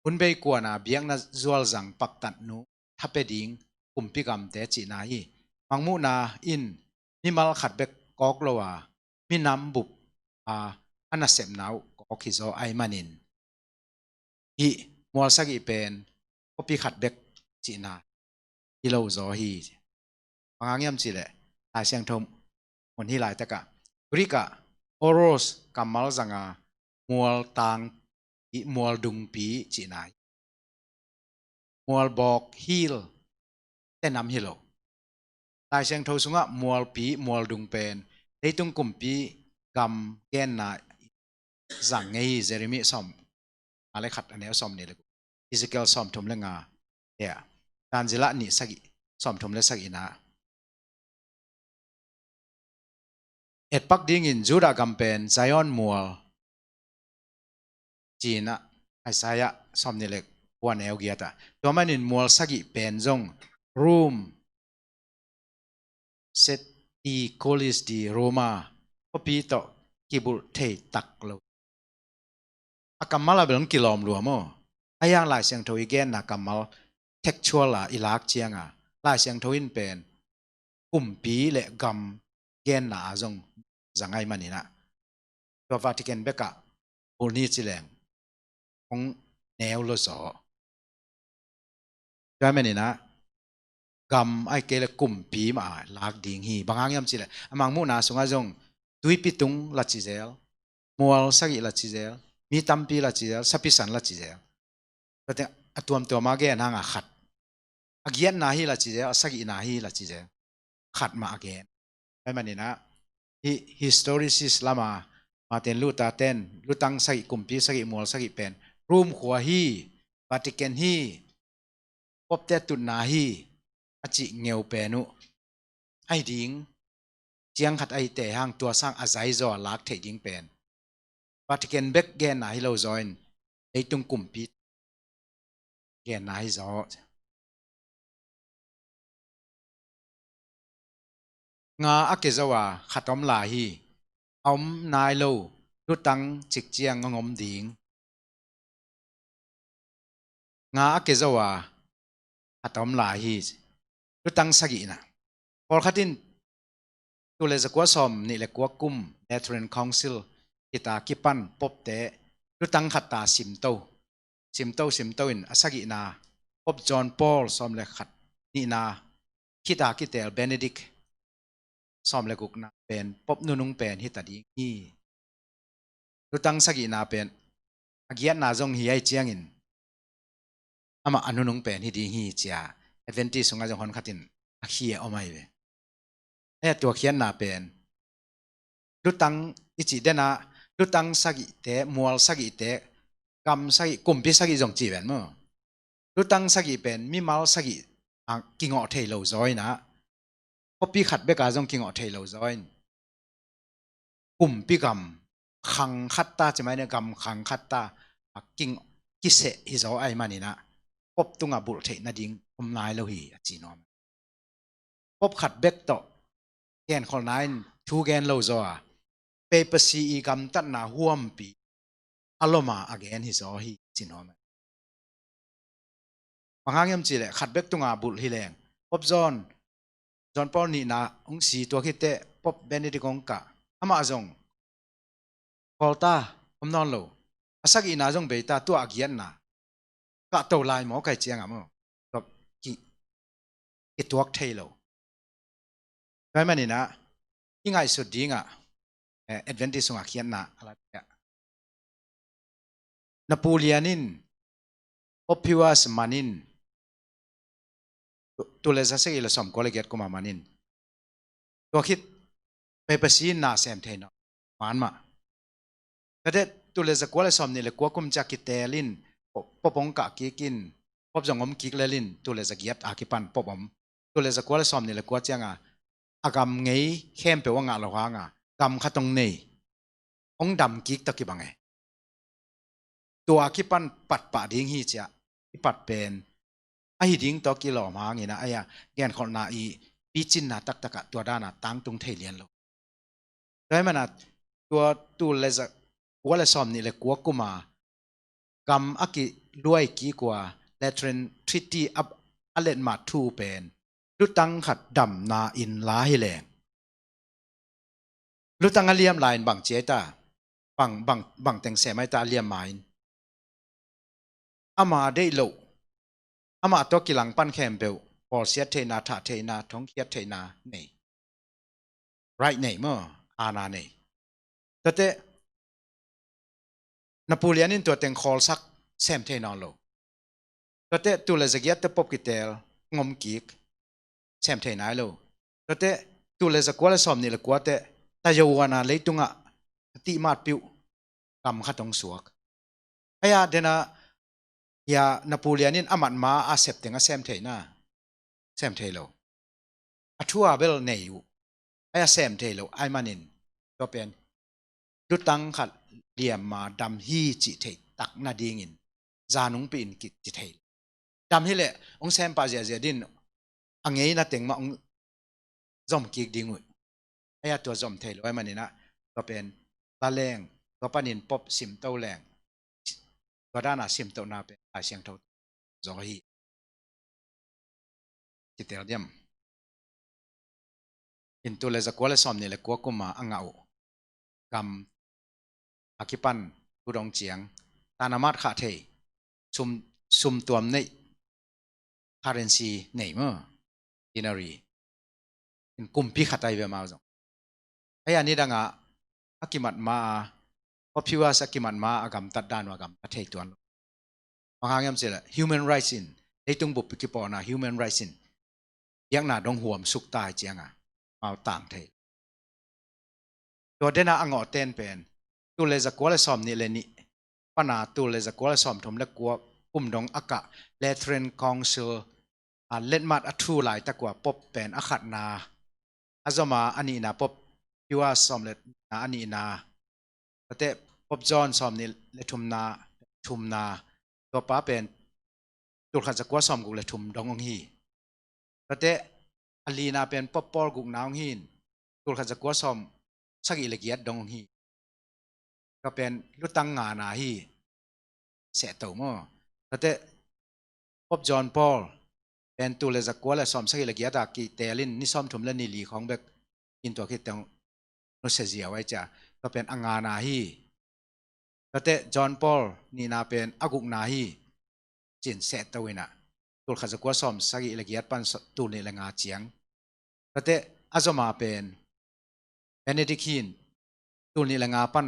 hunbei kuana biakna zualzang paktatnu thapia ding kumpi gamte cihna hi. Mangmuhna in mimal khat bek kawk lo a, minam bup a, a nasepna uh kawk hi zaw ahih manin hih mual sagih pen khuapi khat bek cihna hi lo zaw hi. Bang hang hiam cih leh Lai Siangtho mun hih laitakah Greek ah oros kammal zanga mual tang, mual dungpi cihna hi. Mual bawk hil tenam hi lo. Lai Siangtho sungah mualpi, mual dung pen leitung kumpi gam genna zang ngei hi. Jeremiah sawm nga le khat a neu sawm nih le guk, Ezekiel sawm thum le nga, ya, Daniel nih sagih, sawm thum le sagihna. Etpak dingin Judah gam pen Zion mual ci-in ah Isaiah sawmnih le kua neu giat ah. Tua manin mual sagih pen zong Rome, City College di Roma khuapi tawh kibulh thei tak lo. A kammal a bel hong kilawm lua maw. A hiang Lai Siangtho i genna kammal textual a i lak cianga Lai Siangtho in pen kumpi le gam genna a zong zang ahih manin ah tua Vatican bekah bulh ni ci leng hong neu lo zaw. Tua manin ah gam ahih kei le kumpi mah a lak ding hi. Bang hang hiam cih leh a mangmuhna sungah zong tuipi tung la ci zel, mual sagih la ci zel, mi tampi la ci zel, sapisan la ci zel. Tua teng a tuamtuam a gen hanga khat, a giatna hi la ci zel, a sagihna hi la ci zel, khat mah a gen. Tua manin ah hih historicist lama Martin Luther ten lutang sagih, kumpi sagih, mual sagih pen Rome khua hi, Vatican hi, popte tutna hi a cih ngeu pen uh ahi ding, ciang khat ahi te hang tua sang a zaizaw a lak theih ding pen Vatican bek genna hi lo zaw in leitung kumpi genna hi zaw. Nga a ke zo a khat om lai hi. A om nai lo lutang cik ciang ngong om ding. Nga a ke zo a khat om lai hi. Lutang sagihna. Pawlkhat in tul le zakua sawm nih le kua kum Lateran Council khita kipan popte lutang khat ta simto, simto, simto in a sagihna Pope John Paul sawm le khat, nihna khita kiteel Benedict sawm le gukna pen Pope nunung pen hita ding hi. Lutang sagihna pen a giatna zong hi ahi ciangin amah a nunung pen hi ding hi cia Adventist sungah zong honkhat in a khia om ahi ve. He tua khiatna pen lutang i cih denah lutang sagihte, mual sagihte, gam sagih, kumpi sagih zong ci ven maw? Lutang sagih pen mimal sagih a kingawh thei lo zaw inah khuapi khat beka zong kingawh thei lo zaw in kumpi gam khang khat ta, ci mai ne, gam khang khat ta a king kiseh hi zaw ahi maninah Pope tungah bulh theih nading om nai lo hi a ci nuam. Pope khat bek tawh genkholhna in thu gen lo zaw a, papacy i gamtatna huampi a loma a gen hi zaw hi ci nuam. Bang hang hiam cih leh khat bek tunga bulh hi leng Pope John, John Paul nihna hong si, tua khit teh Pope Benedict hong kah, amah zong kawlta om nawn lo. A sagihna zong beita, tua a giatna kahto lai maw kai ciangah maw? Tua ki, kituak thei lo. Tua ahih maninah i ngaihsut dingah, eh, Adventist sungah khiatna a la tiah Napoleon in, Pope Pius manin, tu, tul le za sagih le sawm kua le giat kuma manin, tua khit papacy in na sem thei nawn man mah. Tate tul le za kua le sawm nih le kua kum ciah kiteel in, Pope hong kah kik in, Pope zong om kik lel in, tul le za giat a kipan Pope om. Tul le za kua le sawm nih le kua cianga a gam ngei khempeuh a ngah lo hanga gam khat hong nei, hong dam kik ta kibang e. Tua kipan patpah ding hi ciah i pat pen ahi ding tawh kilawm hangin a, ai-a genkholhna i picinna taktakah tua dana tangtung thei lian lo. Tua ahih mana tua tul le za kua le sawm nih le kua kuma gam a kiluai kik ua Lateran Treaty a, a letmat thu pen lutang khat damna in la hi leng lutang a liam lai in bang ci ai ta, bang, bang, bang teng sem ai ta a liam ma in. Ama deih loh, amah tawh kilang pan khempeuh bawlsiat theihna, thah theihna, thongkhiat theihna nei. Right nei maw, aana nei. Tate Napoleon in tua teng khawlsak sem thei nawn lo. Tate tul le za giat te Pope kiteel ngom kik sem thei nai lo. Tate tul le za kua le sawm nih le kua te tayo wana leitungah a tihmat piuh gam khat hong suak. Ai-a dena hia Napoleon in a matma a sep teng a sem theina, sem thei lo. A thu a bel nei uh, ai-a sem thei lo ahih manin tua pen lutang khat liamma dam hi cih theih tak nadingin zanungpi in kici thei. Dam hileh hong sem pah ziahziah din a ngeina teng mah hong zom kik ding uh. Ei-a tua zom thei lo ahih maninah tua pen laleng, tua panin pop simto leng, tua dana simtohna pen Lai Siangtho zaw hi. Kitel diam. In tul le zakua le sawm nih le kua kuma a ngah uh gam a kipan tu dong ciang tanamat khah thei sum, sum tuam neih currency nei maw, denarii. In kumpi khat ai ve mau zong. Ei-a nidangah a kimat ma a, Pope Pius a kimat ma a gamtat dan uh a gamtat thei tuan lo. Bang hang hiam cihleh human rights in, leitung bup kipawhna human rights in biakna dong huam suk ta hi cianga mau tang thei. Tua dena a ngawh ten pen tul le zakua le sawm nih le nih pana tul le zakua le sawm thum le kua kum dong a kah Lateran Council a letmat a thu laitak ua pop pen a khatna, a zoma a nihna Pope Pius sawm le nihna a nihna, tate Pope John sawm nih le thumna, thumna, tua pa pen tul khat zakua sawm guk le thum dong hong hi. Tate a lina pen Pope Paul gukna hong hi in tul khat zakua sawm sagih le giat dong hong hi. Tua pen lutang ngana hi. Sehto maw. Tate Pope John Paul pen tul le zakua le sawm sagih le giat a kitelin ni sawm thum le ni li khawng bek in tua khit teng nusia ziau ai cia. Tua pen a ngana hi. Tate John Paul nihna pen a gukna hi. Cin sehto inah tul khat zakua sawm sagih le giat pan tul nih le nga ciang. Tate a zoma pen Benedict hin tul nih le nga pan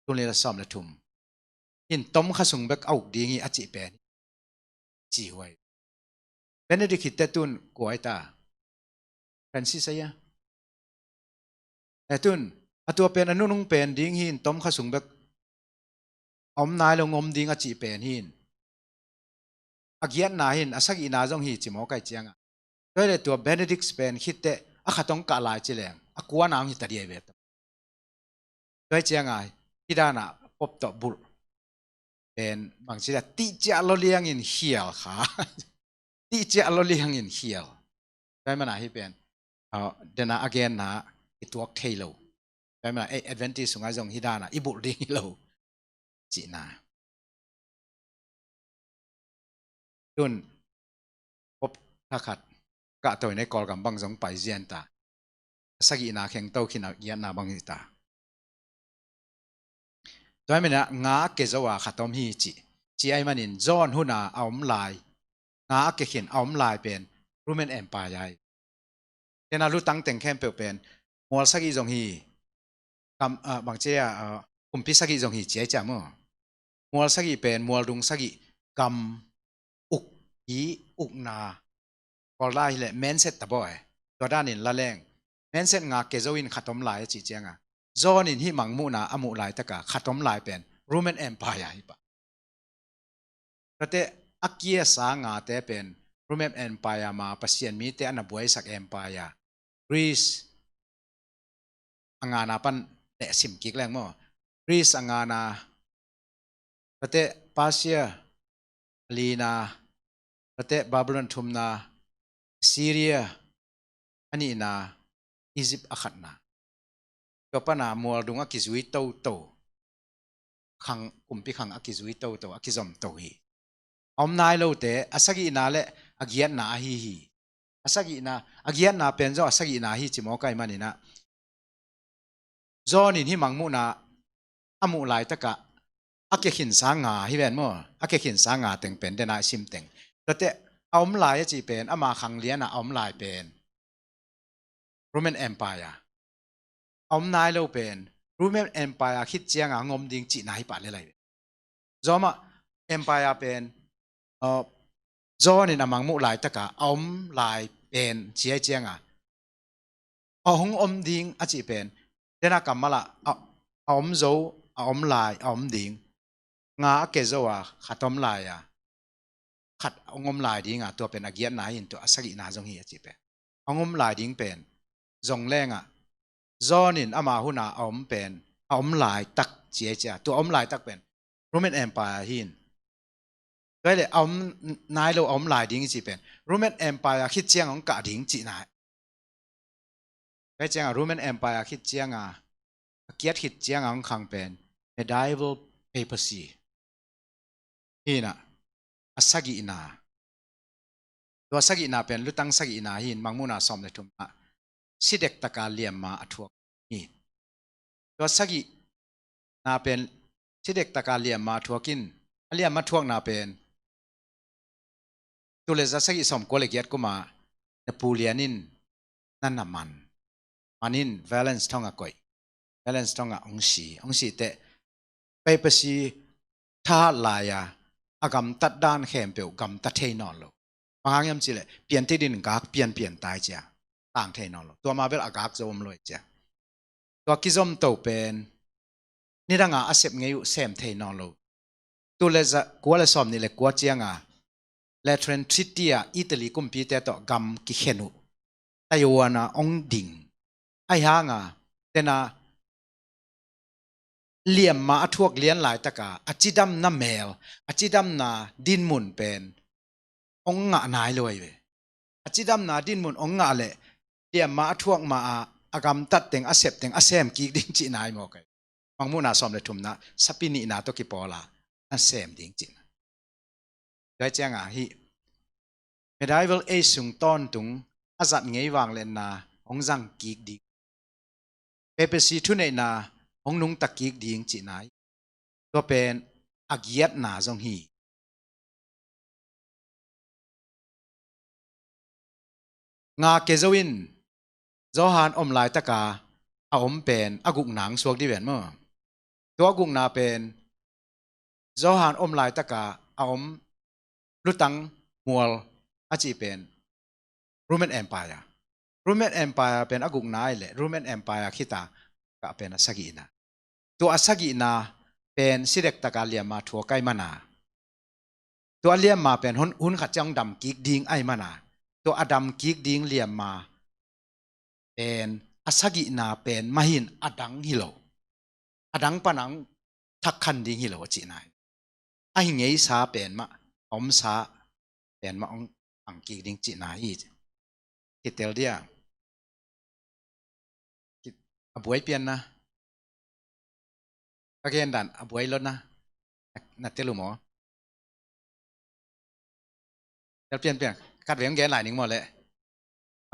tul nih le sawm le thum hin tom kha sung bek a uk ding hi a cih pen ci huai. Benedict hi te tun kua ai ta? Francis ai a. E tun a tua pen a nunung pen ding hin tom kha sung bek a om nai lo ngom ding a cih pen hin a giatna hin a sagihna zong hi ci maw kai cianga. Tua le tua Benedict pen khitte a khat hong kah lai ci leng a kuana hong hi ta diai ve ta. Tua cianga hi dana pop tawh bulh pen bang ci la tihciah lo liangin khial kha. Tihciah lo liangin khial. Tua mana hi pen dena a genna i tuak thei lo. Tua mana ei Adventist sungai zong hi dana i bulh ding hi lo cihna. Tun pop thakhat kah tawh inah Kawlgam bang zong pai zian ta. A sagihna khengto khin a giatna bang hi ta. Tua hi mana nga a ke zo a khat om hi ci. Ci ai manin John huna a om lai, nga a ke khin a om lai pen Roman Empire hi. Tena lutang teng khempeuh pen mual sagih zong hi. Kam, ah, bang cia, ah, kumpi sagih zong hi cia cia maw. Mual sagih pen mual dung sagih gam uk hi ukna. Kawl lai hileh menset ta baw e. Tua danin laleng menset nga ke zo in khat om lai a cih cianga John in hih mangmuhna a muh laitaka khat om lai pen Roman Empire hi pah. Tate a kiasa ngate pen Roman Empire ma Pasian mite a na buaisak Empire, Greece a ngana pan leh sim kik leng maw. Greece a ngana, tate Persia a lina, tate Babylon thumna, Syria a nihna, Egypt a khatna. Tua pana mual dung a kizui toto, khang, kumpi khang a kizui toto, a kizom to hi. A om nai lote a sagihna le a giatna ahi hi. A sagihna, a giatna pen zong a sagihna hi ci maw kai maninah. John in hih mangmuhna a muh laitaka a ke khinsa nga hi ven maw. A ke khinsa nga teng pen dena i sim teng. Tate a om lai a cih pen ama khang liana a om lai pen Roman Empire. A om nai lo pen Roman Empire khit cianga ngom ding cihna hi pah le lai ve. Roma Empire pen, uh, John in a mangmuh laitaka a om lai pen ci ai cianga a hong om ding a cih pen dena kammal ah a, a om zo, a om lai, a om ding. Nga a ke zo a khat om lai a khat a hong om lai dinga tua pen a giatna hi in tua a sagihna zong hi a cih pen a hong om lai ding pen zong lenga John in ama huna a om pen a om laitak ci ei cia. Tua a om laitak pen Roman Empire hi in. Tua hi leh a om nai lo a om lai ding i ci pen Roman Empire khit ciang hong kah ding cihna hi. Tua hi cianga Roman Empire khit cianga a kiat khit cianga hong khang pen medieval papacy hi in a, a sagihna. Tua sagihna pen lutang sagihna hi in, Mangmuhna sawm le thumna si dektaka liamma a thuak hi. Tua sagihna pen si dektaka liamma a thuak in, a liamma thuakna pen tul le za sagih sawmkua le giat kuma Napoleon in na na man. Man in Valence thong a koih. Valence thong a hong si. Hong si teh papacy thahat lai-a a gamtat dan khempeuh gamta thei nawn lo. Bang hang hiam cih leh piantit in gak pianpian tai cia. Tang thei nawn lo. Tua ma bel a gak zo om lo ei cia. Tua kizom to pen nidanga a sep ngei uh sem thei nawn lo. Tul le za kua le sawmnih le kua cianga Lateran Treaty a Italy kumpite tawh gam kikhen uh Taiwan a hong ding. Ahi hanga tena liamma a thuak lian laitaka a cidamna mel, a cidamna dinmun pen hong ngah nai lo ahi ve. A cidamna dinmun hong ngah leh liamma a thuak ma a a gamtat teng, a sep teng a sem kik ding cihna hi mawk ahi. Mangmuhna sawm le thumna sapi nihna tawh kipawla a sem ding cihna. Tua hi cianga hih medieval age sung tawntung a zat ngei vangliatna hong zang kik ding, papacy thuneihna hong nungta kik ding cihna hi. Tua pen a giatna zong hi. Nga ke zo in Johan om laitaka a om pen a gukna hong suak dih ven maw? Tua a gukna pen Johan om laitaka a om lutang mual a cih pen Roman Empire. Roman Empire pen a gukna ahi leh Roman Empire khita kah pen a sagihna. Tua a sagihna pen si dektaka liamma thuak ahi mana. Tua a liamma pen hun, hun khat ciang dam kik ding ahi mana. Tua a dam kik ding liamma pen a sagihna pen mah hi in a dang hi lo. A dang pan a hong thak khan ding hi lo a cihna hi. A hi ngeisa pen mah, a omsa pen mah hong ang kik ding cihna hi. Kitel dia. Ki-, a buai pianna. Ka gen dan a buai lotna. Na, na tel uh maw? Tel pianpian. Khat vei hong gen lai ning maw leh.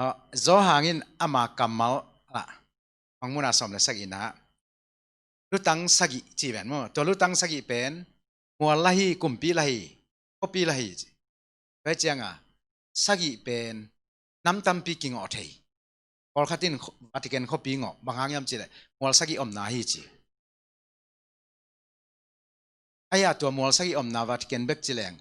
Aw, Johan in ama kammal ah Mangmuhna sawm le sagihna lutang sagih ci ven maw? Tua lutang sagih pen mual la hi, kumpi la hi, khuapi la hi ci. Tua hi cianga sagih pen nam tampi kingawh thei. Pawlkhat in kho-, Vatican khuapi ngawh, bang hang hiam cih leh mual sagih omna hi ci. Ahi a tua mual sagih omna Vatican bek ci leng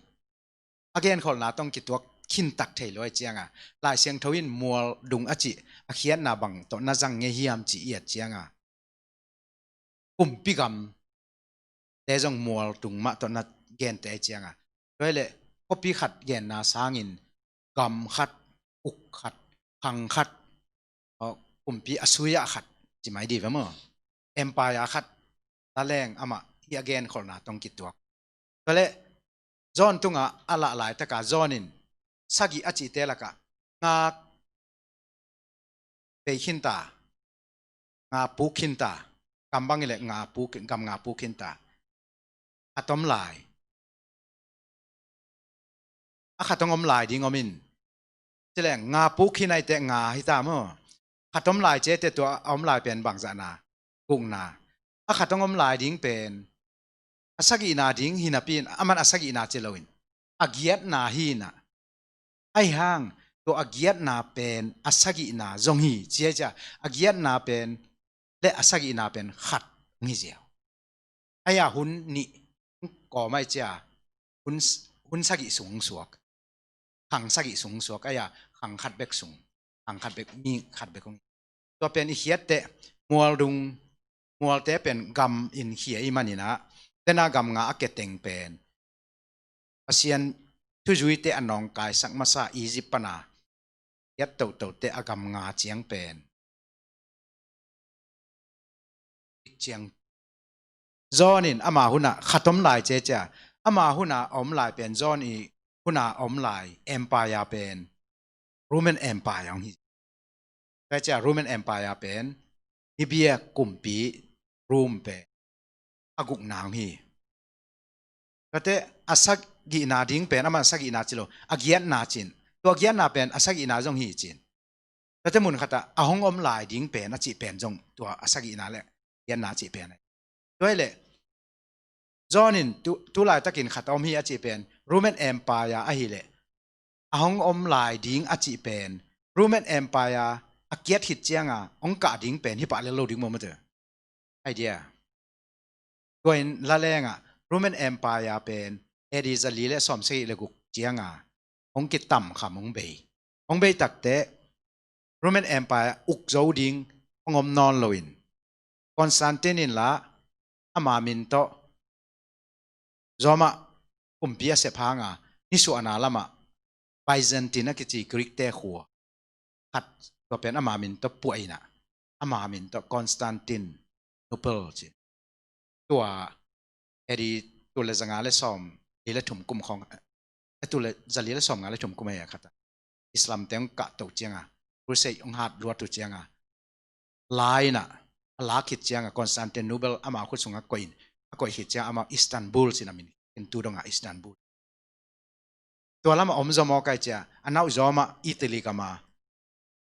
a genkholhna tawh kituak khintak thei lo ahi cianga Lai Siangtho in mual dung a cih a khiatna bang tawh na zang ngei hiam ci i et cianga kumpi gamte zong mual dung mah tawh na gente ahi cianga. Tua hi leh khuapi khat genna sangin gam khat, uk khat, khang khat, aw, kumpi a sui-ah khat ci mai dih ve maw? Empire khat la leng amah hih a genkholhna tawh kituak. Tua leh John tungah a lah laitaka John in sagih a cihte lakah nga pei khinta, nga puk khinta, gam bang hi leh nga puk, gam nga puk khinta. A tom lai. A khat hong om lai ding om in. Ci leng nga puk khin ahih teh nga hi ta maw? Khat om lai ci teh tua a om lai pen bangzahna, gukna. A khat hong om lai ding pen a sagihna ding hi napi in, aman a sagihna ci lo in a giatna hi in ah. Ahi hang tua a giatna pen a sagihna zong hi ci ahi cia, a giatna pen le a sagihna pen khat hong hi ziau. Ahi a hun nih kawm ahi cia, hun, hun sagih sung hong suak. Khang sagih sung hong suak, ahi a khang khat bek sung, khang khat bek, mi khat bek hong hi. Tua pen i khiat teh mual dung, mualte pen gam in khia i manin ah, tena gam nga a keteng pen Pasian thuzuite a nawngkaisak masa Egypt pana khiat tohtohte a gam nga ciang pen, ciang John in ama hunah khat om lai ciacia, ama hunah a om lai pen John i hunah a om lai empire pen Roman Empire hong hi. Tua cia Roman Empire pen Ibia kumpi Rome pen a gukna hong hi. Tuate a sagihna ding pen, aman sagihna ci lo, a giatna cin. Tua giatna pen a sagihna zong hi cin. Tuate mun khatah a hong om lai ding pen a cih pen zong tua a sagihna le giatna a cih pen. Tua hi leh John in tu, tu laitakin khat a om hi a cih pen Roman Empire ahileh a hong om lai ding a cih pen Roman Empire a kiat khit cianga hong kah ding pen hi pah lel lo ding maw mate. Idea. Tua in la lengah Roman Empire pen A D zali le sawm sagih le guk cianga hong kitam kham hong bei. Hong bei takte Roman Empire uk zo ding hong om nawn loin Constantine in la ama min tawh Roma kumpi a sep hanga nisuahna lamah Byzantine a kici Greek te khua khat tua pen ama min tawh puah inah ama min tawh Constantinople ci. Tua A D tul le zanga le sawm li le thum kum khawng, a tul le zali le sawm nga le thum kum a khat a Islam te hong kahto cianga, Crusade hong hat luat uh cianga, la inah a lak khit cianga Constantinople ama khut sungah koih in, a koih khit cianga ama Istanbul cin a min in tu donga Istanbul. Tua lamah om zaw maw kai cia, a nauh zaw mah Italy gama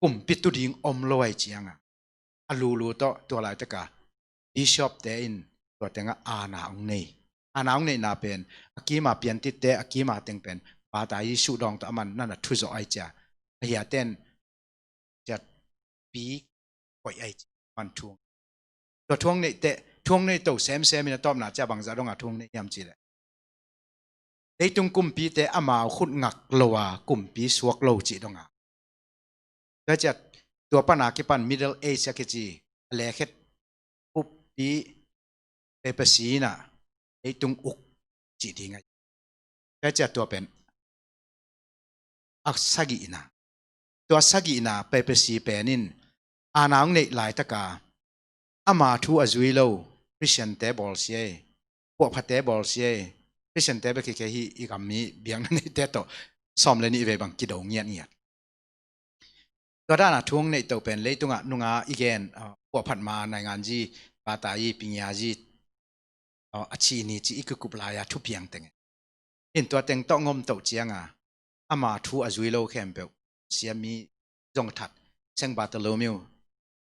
kumpi tu ding om lo ai cianga a lulu tawh tua laitaka bishop te in tua tengah aana hong nei. Aana hong neihna pen a kima piantitte a kima teng pen bata Jesuh dawng tawh aman nana thuzawh ai cia, a hiaten ciat pi koih ai cia man thuang. Tua thuang neihte thuang nei to semsem in a tawpna cia bangzah donga thuang nei hiam cileh leitung kumpite amau khut ngak lo a kumpi suak lo cih donga. Tua ciat tua pana kipan Middle Age a kici a lekhet uppi papacy inah leitung uk cih ding a. Tua ciat tua pen a sagihna. Tua sagihna papacy pen in aana hong neih laitaka ama thu a zui lo Christian te bawlsia ei, puahphate bawlsia ei, Christian te bek hi kei hi i gam mi biakna neite tawh sawm le nih vei bang kido ngiatngiat. Tua dana thu hong neih to pen leitungah nunga i gen puahphat ma nainganzi, batayi, pingiazi a ci ni ci i kikup lai-a thupiang teng in tua teng tawh ngom toh cianga ama thu a zui lo khempeuh siami zong that Saint Bartholomew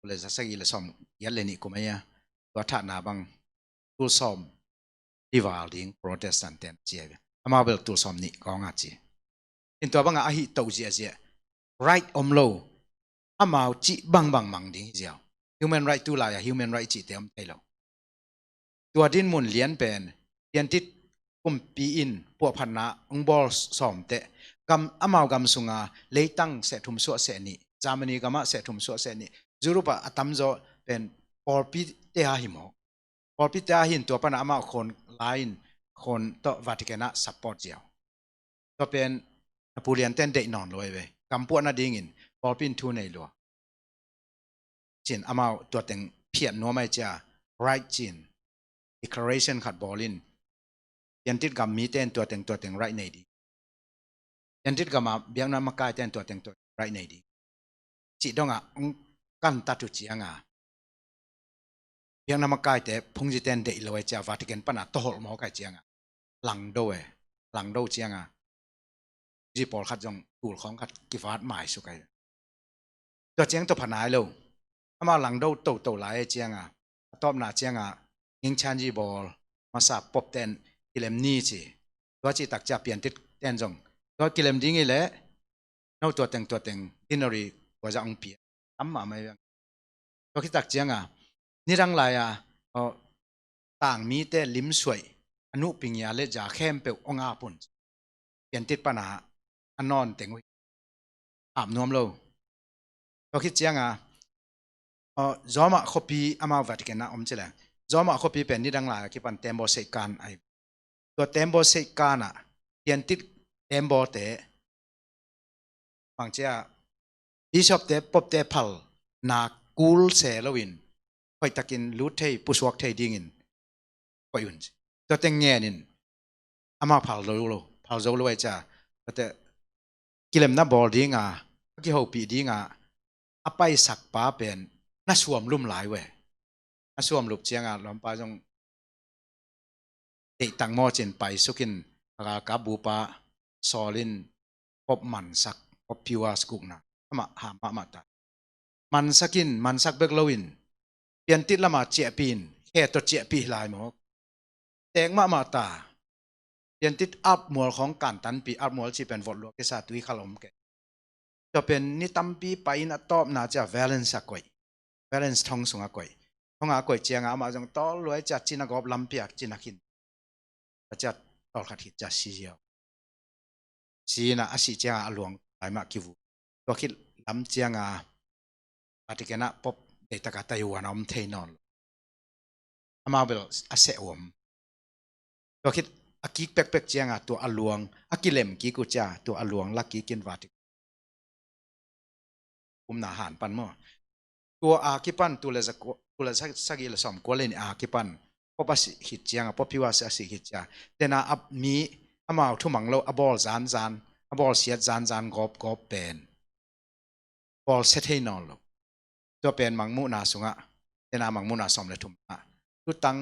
le za sagih le sawm giat le nih kum aia tua thatna bang tul sawm i val ding Protestant ten cia ve. Amau bel tul sawm nih kawnga ci. In tua banga ahi to ziahziah right om lo, amau cih bangbang mang ding hi ziau. Human right tu lai-a human right cihte om thei lo. Tua dinmun lian pen piantit kumpi in puahphatna hong bawl sawmteh gam, amau gam sunga leitang seh thum suah seh nih, Germany gamah seh thum suah seh nih, Europe ah a tamzaw pen pawlpite a hi maw? Pawlpite a hin tua pana amau khawn lai-in khawn tawh Vatican ah support ziau. Tua pen na pulianten deih nawn lua i ve. Kampuah nadingin pawlpi in thu nei lua. Cin amau tua teng phiat nuam ai cia right cin declaration khat bawlin piantit gam mite in tua teng tua teng right nei ding. Piantit gama biakna makaite in tua teng tua teng right nei ding. Cih dongah hong kantat uh cianga biakna makaite phungzite in deih lo ai cia Vatican pana tawholh mawk ai cianga langdo e, langdo cianga zi pawlkhat zong tulkhawng khat kivat maisuk ai. Tua ciang tawh pha nai lo. Amau langdo toto lai ai cianga a tawpna cianga ngingchanzi bawl masa popten kilem ni ci. Tua cih tak cia piantit ten zong tua kilem ding i leh no tua teng tua teng dinori tua zah hong pia tam mahmah i veng. Tua khitak cianga nidang lai-a tangmite limsuaih a nuhpingia le za khempeuh hong ap un. Piantit pana a nawn teng uh hi ap nuam lo. Tua khit cianga Roma khuapi amau Vatican ah om cileh Roma khuapi pen nidang lai-a kipan tembaw seihkan ahi. Tua tembaw seihkan ah piantit tembawte bangcia bishopte popte phal na kul se loin hoihtakin lut thei pusuak thei dingin koih un ci. Tuate ngen in amah phal zo lo, phal zo lo ai cia. Tuate kilemna bawl dinga, a kihopih dinga a paisak pa pen na suam lum lai ve. Na suam lup cianga lawmpa zong deihtak maw cin paisuk in a galkap bupa sawl in pop mansak, pop piuas gukna amah ham mahmah ta. Mansak in, mansak bek lo in piantit lama ciahpih in, khe tawh ciahpih lai mawk. Tek mahmah ta. Piantit alp mual khawng kantanpih, alp mual cih pen vot luak kisa tui khal om kei. Tua pen ni tampi pai in a tawpna cia Valence a koih. Valence thong sungah koih. Thongah a koih cianga amah zong tawl luai cia cina gawp lampiak cina khin. A cia tawl khat khit cia si ziau. Si inah a sih cianga a luang lai mah kivu. Tua khit lam cianga Vatican ah pop deitaka Taiwan a om thei nawn lo. Amau bel a seh uam. Tua khit a kik pekpek cianga tua a luang a kilem kik uh cia tua a luang la kik in Vatican umna han pan maw. Tua a kipan tul le za kua, tul le sa-, sagih le sawm kua le nih a kipan pop a sih khit cianga, pop piuas a sih khit cia. Tena a mi amau thumang lo a bawl zanzan, a bawl siat zanzan gawpgawp pen bawl sia thei nawn lo. Tua pen mangmuhna sungah, tena mangmuhna sawm le thum ah lutang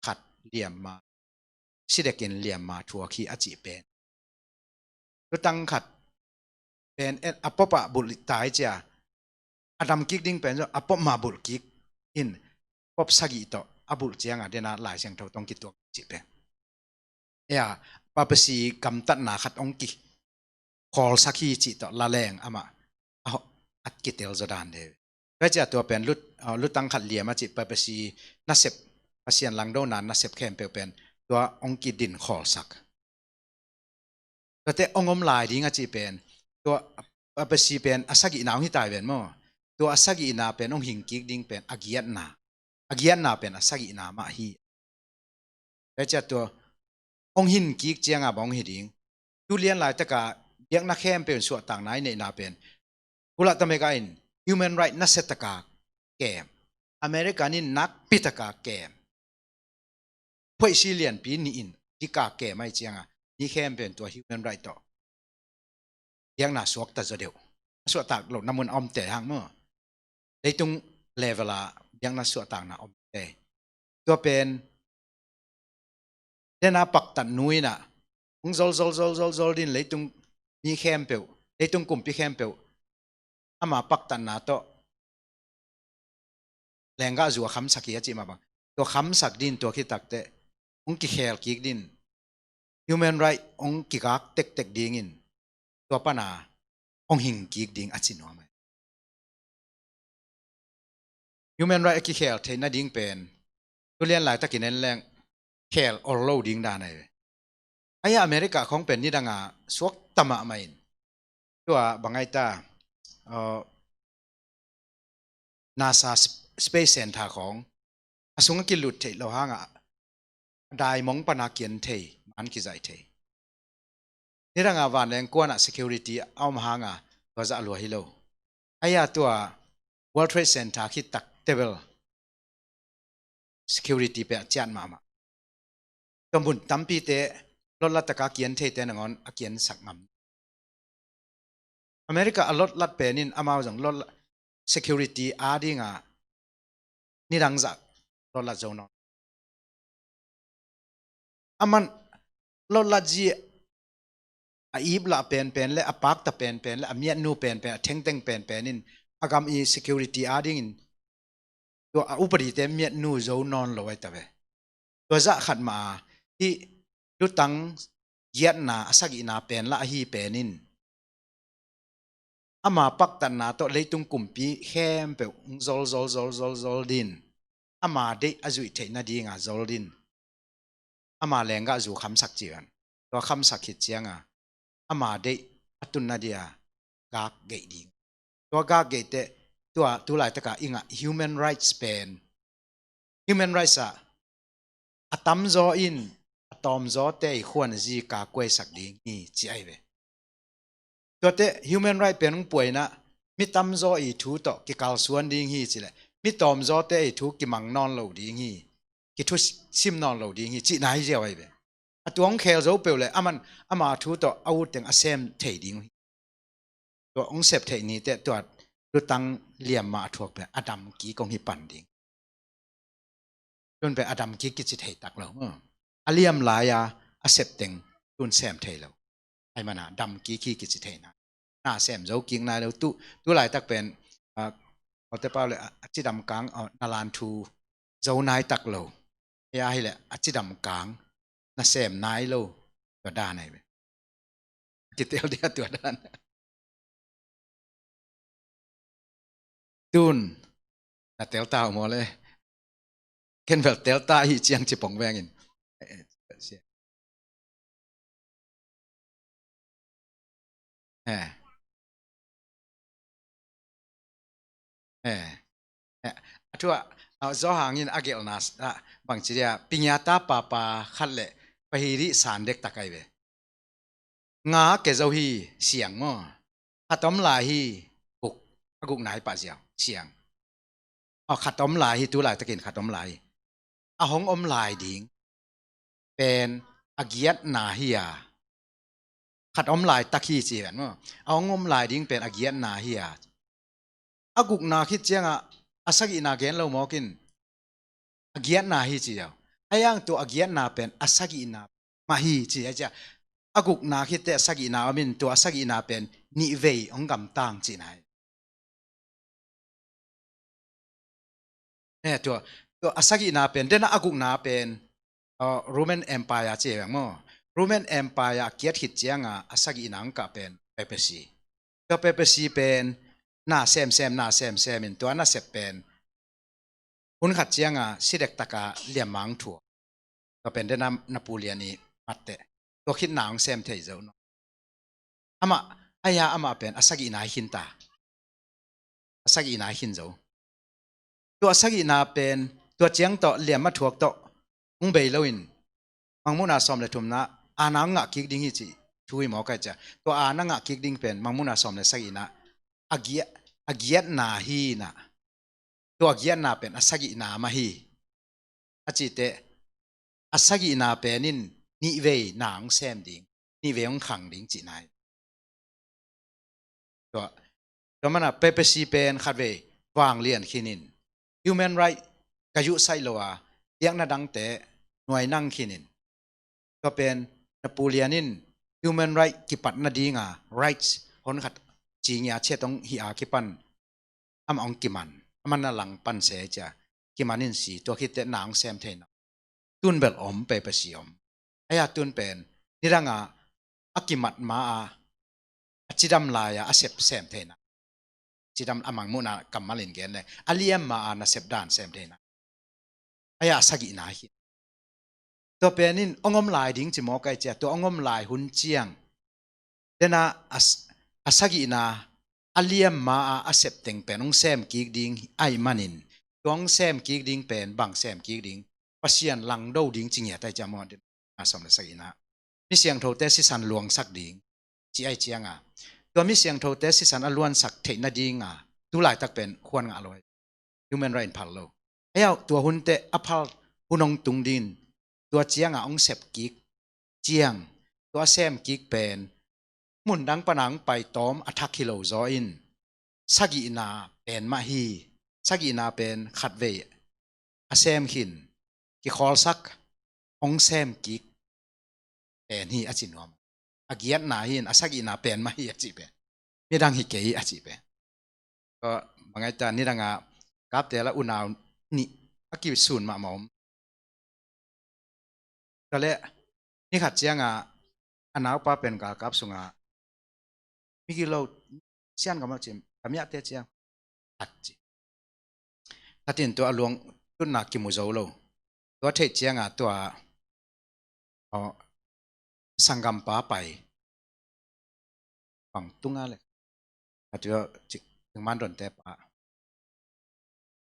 khat liamma, sidekin liamma thuak hi a cih pen. Lutang khat pen a pop ah bulh tai cia, a dam kik ding pen a pop ma bulh kik in pop sagih tawh a bulh cianga dena Lai Siangtho tawh kituak cih pen. Ea, papacy gamtatna khat hong kikhawlsak hi cih tawh laleng amah a kitel zaw dan de. Tua cia tua pen lut, uh, lutang khat liam a cih papacy nasep, Pasian langdona nasep khempeuh pen tua hong kidin khawlsak. Tuate hong om lai ding a cih pen tua papacy pen a sagihna hong hi tai ven maw. Tua a sagihna pen hong hing kik ding pen a giatna, a giatna pen a sagihna mah hi. Tua cia tua hong hin kik cianga bang hong hi ding. Tu lian laitaka biakna khempeuh in suahtakna i neihna pen, Hulahtameka in human right nasiataka kem, American in nakpitaka kem, phoihsi lianpi nih in hika kem ai cianga mi khempeuh in tua human right tawh biakna suakta zaw deuh. A suahtak lohna mun a omte hang maw. Leitung level a biakna suahtakna omte. Tua pen dena paktat nu inah hong zol zol zol zol zol din leitung mi khempeuh, leitung kumpi khempeuh ama paktatna tawh lenggah zu a khamsak hi a cih mah bang. Tua khamsak din tua khitakteh hong kikhel kik din human right hong kigak tektek dingin tua pana hong hing kik ding a ci nuam ai. Human right a kikhel theih nading pen tu lian laitakin en leng khel ol lo ding dan ai ve. Aia America khawng pen nidanga suak tamah mah in tua bangai ta, uh, NASA sp-, Space Center khawng a sung a kilut theih lo hangah a daimong pana kian thei, man kizaih thei. Nidanga vanleng kuanah security a om hanga tua zah lua hi lo. Aia tua World Trade Center khit tak tebel security pe a ciat mahmah. Tua mun tampite lotlataka kian theite nangawn a kiansak ngam. America a lotlat penin amau zong lotlat security a dinga nidang zah lotlat zo nawn. Aman lotlat zi a iplah penpen le a pakta penpen le a miatnu penpen a thengteng penpen in a gam i security a dingin tua a upadite miatnu zo nawn lo ai ta ve. Tua zah khat mah a hih lutang giatna a sagihna pen lah ahi penin ama paktatna tawh leitung kumpi khempeuh zol zol zol zol zol din ama deih a zuih theih nadinga zol din ama lenggah zu khamsak cian. Tua khamsak khit cianga ama deih a tunna dia gak geih ding. Tua gak geih teh tua tu laitaka i ngah human rights pen human rights ah a tamzaw in a tawmzawte i khuan a zi ka kuaisak ding hi ci ai ve. Tuate human right pen hong puaina mi tamzaw i thu tawh kikalsuan ding hi cileh mi tawmzawte i thu kimang nawn lo ding hi. kithusim nawn lo ding hi cihna hi ziau ahi ve. A tua hong khel zo peuh le aman ama thu tawh a ut teng a sem thei ding uh hi. Tua hong sep theih ni teh tua lutang liamma a thuak pen a dam kik hong hi pan ding. Tun pen a dam kik kici thei tak lo. A liam lai-a a sep teng tun sem thei lo. Ahi mana dam kik hi kici thei na. Na sem zo kik nai lo. Tu, tu laitak pen, ah, Kawlte pau le a, a cidam kang, ah, na lan thu zo nai tak lo. Hia hi le a cidam kang na sem nai lo. Tua dan ahi ve. Kitel dia tua dan. Tun na telta uh maw le? Ken bel telta hi ciang ci pong vengin. Eh. Eh. Eh. A thu ah, ah, Zawhang in a gelhna ah bangci dia, pingiata papa khat le pahiri san dektak ahi ve. Nga ke zo hi siang maw? Khat om lai hi guk, a gukna hi pah ziau siang. Aw, khat om lai hi, tu laitakin khat om lai hi. A hong om lai ding pen a giatna hi a. Khat om laitak hi ci hen maw? A hong om lai ding pen a giatna hi a. A gukna khit ciangah a sagihna gen lo mawkin a giatna hi ci ziau. A yang tua a giatna pen a sagihna mah hi ci a cia. A gukna khit teh a sagihna om in tua a sagihna pen nihvei hong gamtang cihna hi. Eh, tua, tua a sagihna pen, dena a gukna pen, uh, Roman Empire ci veng maw. Roman Empire a kiat khit cianga a sagihna ang kah pen papacy. Tua papacy pen na semsem, na semsem in tua na sep pen hun khat cianga si dektaka liammang thua. Tua pen dena Napoleon i matteh tua khit na ang sem thei zo no. Amah, aya amah pen a sagihna hi khinta. A sagihna hi khin zo. Tua a sagihna pen tua ciang tawh liam a thuak tawh hong bei loin mangmuhna sawm le thumna ana hong ngah kik ding hi cih thu hi mawk ai cia. Tua ana ngah kik ding pen mangmuhna sawm le sagihna a giat, a giatna hi na. Tua a giatna pen a sagihna mah hi. A citeh a sagihna pen in nihvei na hong sem ding, nihvei hong khang ding cihna hi. Tua, tua mana papacy pen khatvei vanglian khinin human right ka yuhsaih lo a biakna dangte nuainang khinin. Tua pen Napoleon in human right kipat nadinga rights hon khat cingia ciat hong hi a kipan amah hong kiman, amah na lang pan se cia kiman in si tua khitteh na hong sem theina. Tun bel om, papacy om. Aya tun pen nidanga a kimat ma a a cidam lai-a a sep sem theina. Cidam a mangmuhna kammal in gen le a liam ma a na sep dan sem theina. Aya a sagihna hi. Tua pen in hong om lai ding ci mawk ai cia, tua hong om lai hun ciang dena a s-, a sagihna a liam ma a a sep teng pen hong sem kik ding ahi manin tua hong sem kik ding pen bang sem kik ding Pasian langdo ding ci ngiat ai cia maw dena a sawm le sagihna. Mi siangthote sisan luangsak ding ci ai cianga tua mi siangthote sisan a luansak theih nadinga tu laitak pen khuan ngah lo ai. Human right in phal lo. Ayau tua hun teh a phal hun hong tung din tua cianga hong sep kik ciang tua sem kik pen mun dang pana hong pai tawm a thak hi lo zaw in sagihna pen mah hi. Sagihna pen khatvei a sem khin kikhawlsak hong sem kik pen hi a ci nuam. A giatna hi in a sagihna pen mah hi a cih pen midang hi kei a cih pen. Ka bangai ta nidanga kapte la unau nih a kisun mahmah om. Ka le ni khat cianga a naupa pen galkap sunga migi lo sian ka mah cim ka miahte ciang khat ci. Khatin tua a luang tutna kimu zo lo. Tua theih cianga tua, aw, sanggampa pai. Pang tunga le. A tua cik, cik man donte pa.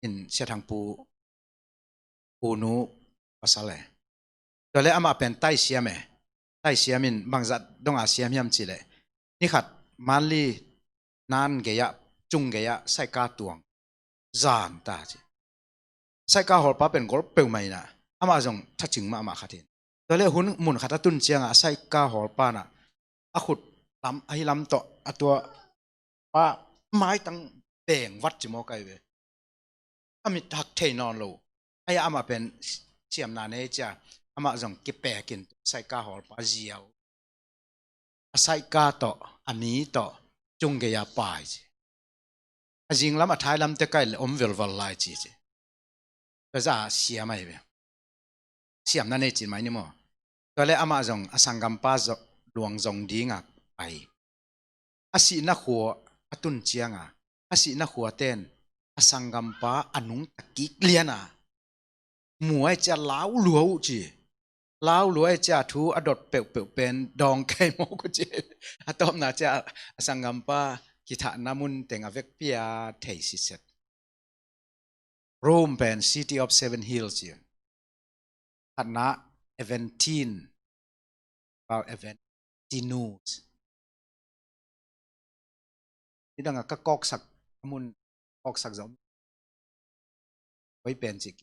In Sia Thang Pu, Pu Nu pasal e. Tua le amah pen taisiam e. Taisiam in bangzat donga siam hiam ci le. Ni khat manli nan gei-ah, cung gei-ah, saika tuang. Zan ta ci. Saika hawlpa pen gol peuhmah inah. Amah zong thacing mahmah khat hi. Tua le hun mun khat a tun ciangah a saika hawlpa in ah a khut lam, ahi lam tawh a tua pa maitang beng vat ci maw kai ve. A mit hak thei nawn lo. Ahi a amah pen siamna nei cia, amah zong kipekin saika hawlpa ziau, a saika tawh, a mi tawh, cung gei-a pai ci. A zinglam a thailam te kai le om velval lai ci ci. Tua za siam ahi ve. Siamna nei cin mai ni maw? Tua le amah zong a sanggampa luang zong dinga pai. A sihna khua a tun cianga a sihna khua ten a sanggampa a nungta kik liana mu ai cia lau lua uh ci. Lau lua ai cia thu a dot peuhpeuh pen dawng kei mawk uh ci. A tawpna cia a sanggampa kithahna mun teng a vekpi-a thei siset. Rome pen City of Seven Hills ci. Khatna Aventine, Aventinus. Nidanga ka kawksak, a mun kawksak zong koi pen cik.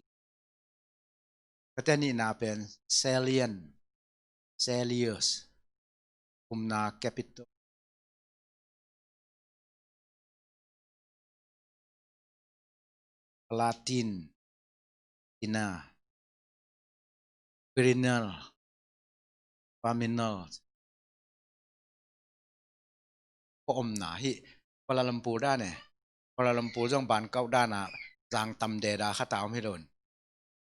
Kate nihna pen Salian, Salius. Kumna capital. Latin, ina, criminal, criminal. Ka omna hi Kuala Lumpur dan e. Kuala Lumpur zong bankauh dana zang tam deda khata om hi lo in.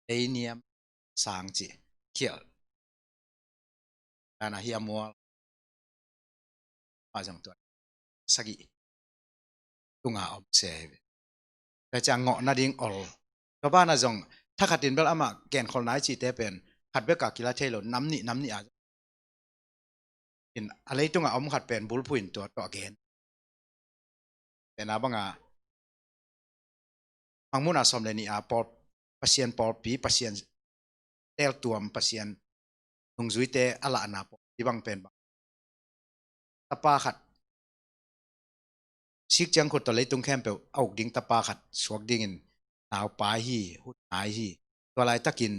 Ei niam sang ci khial dana hi a mual. Amah zong tua sagih tunga om se hi ve. Tua ciang ngawh nading ol. Tua bana zong thakhatin bel amah genkholna i cite pen khat beka kila thei lo, nam nih nam nih a in a leitunga om khat pen bulphuh in tua tawh a gen. Tena banga Mangmuhna sawm le nih a pawl, Pasian pawlpi, Pasian teltuam, Pasian nungzuite a lahna pawlpi bang pen bang. Tapa khat sik ciang khut tawh leitung khempeuh a uk ding tapa khat suak dingin naupai hi, hun nai hi. Tua laitakin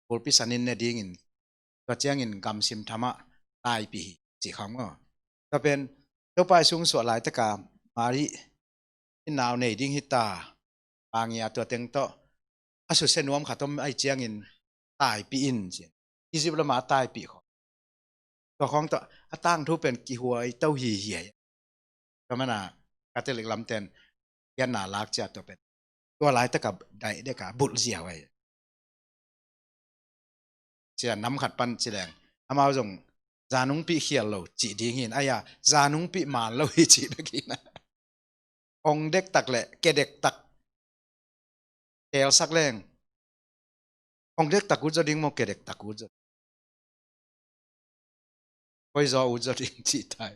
bulpi sanin ne dingin tua ciangin gamsim thamah taipih hi ci kham ngaw. Tua pen Topa i sung suah laitaka Mari i nau nei ding hita. Pangia tua teng tawh a susia nuam khat om ai ciangin taipih in ci. Egypt lama a taipih khawng. Tua khawng tawh a tangthu pen kihuai to hihiai. Tua mana Catholic lamten pianna lak cia tua pen tua laitaka daih deka bulh ziau ai. Cia nam khat pan ci leng amau zong zanungpih khial lo cih ding hin, aia zanungpih man lo hi cih bek hin. Ong dektak le kedektak teelsak leng ong dektak ut zaw ding maw, kedektak ut zaw? Koi zaw ut zaw ding cih tai.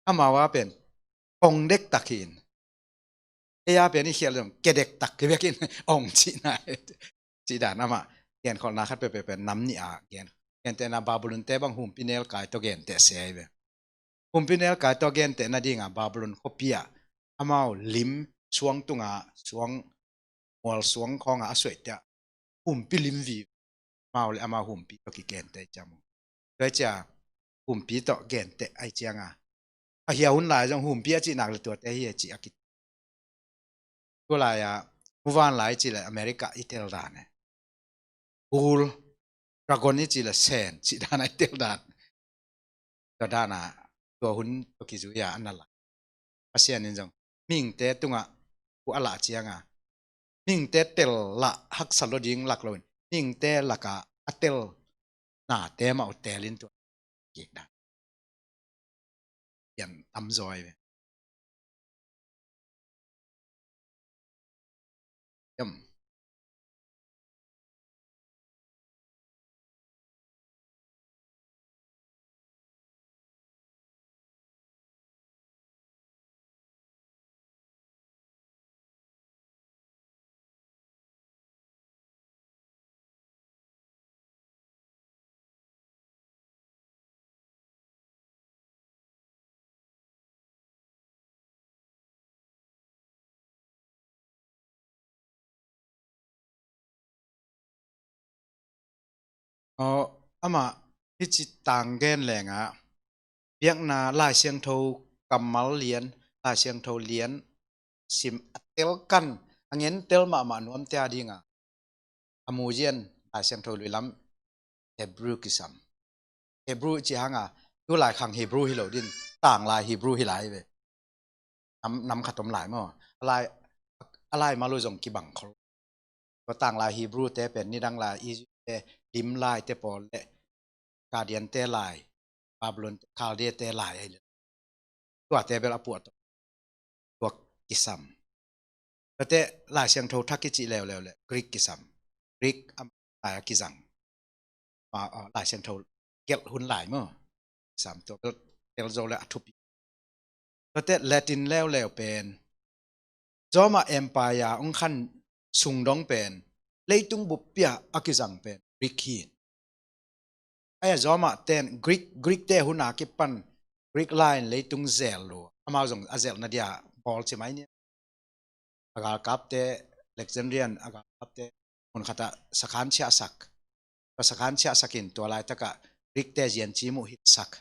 Amau a pen ong dektak hi in. Ei a pen i khial zong kedektak hi bekin ong cihna hi. Cih dan amah genkholhna khat peuhpeuh pen nam nih a gen. Gentehna Babylon te bang humpi nelkai tawh genteh se ahi ve. Humpi nelkai tawh genteh nadinga Babylon khuapi ah amau lim suang tunga suang mual suang khawnga a suaihte ah humpi lim viu. Amau le amau humpi tawh kigenteh ai ciang maw. Tua ai cia humpi tawh genteh ai cianga a hia hun lai zong humpi a cih nak le tuate hi a cih a ki. Tua lai-a muvan lai cih le America i tel dan e. Ul, dragon i cih le sen cih dan a i tel dan. Tua dana tua hun tua kizui-a a na lai. Pasian in zong mihingte tungah uh a lah cianga mihingte tel lah haksa lo ding lak loin mihingte laka a tel nate mah uh telin tua kik dan. Pian tamzaw ai ve. Em. Aw, amah hici tang gen lengah biakna Lai Siangtho kammal lian, Lai Siangtho lian sim a tel kan, a ngen tel mahmah nuamte a dingah a muzian Lai Siangtho lui lam Hebrew kisam. Hebrew ci hanga tu lai khang Hebrew hi lo din, tang lai Hebrew hi lai ve. Nam, nam khat om lai maw. A lai, a lai malu zong kibang khol. Tua tang lai Hebrew te pen nidang lai Egypt te, lim lai te pawl le Akkadian te lai, Babylon te, Chaldea te lai ahi le. Tuate bel a puah tawh tua kisam. Tuate Lai Siangtho thak kici leuleu le Greek kisam. Greek a lai a kizang. Ma, a, Lai Siangtho gelh hun lai maw. Kisam tua bel tel zo le a thupi. Tuate Latin leuleu pen Roma Empire ong khan sung dong pen leitung buppi ah a kizang pen Greek hi. Ahi a Roma ten Greek, Greek te hun a kipan Greek lai in leitung zel lua. Amau zong a zelna dia bawl ci mai ni. A galkapte, Alexandrian a galkapte mun khatah sakhan ciahsak. Tua sakhan ciahsak in tua laitakah Greek te zian ci muh hitsak.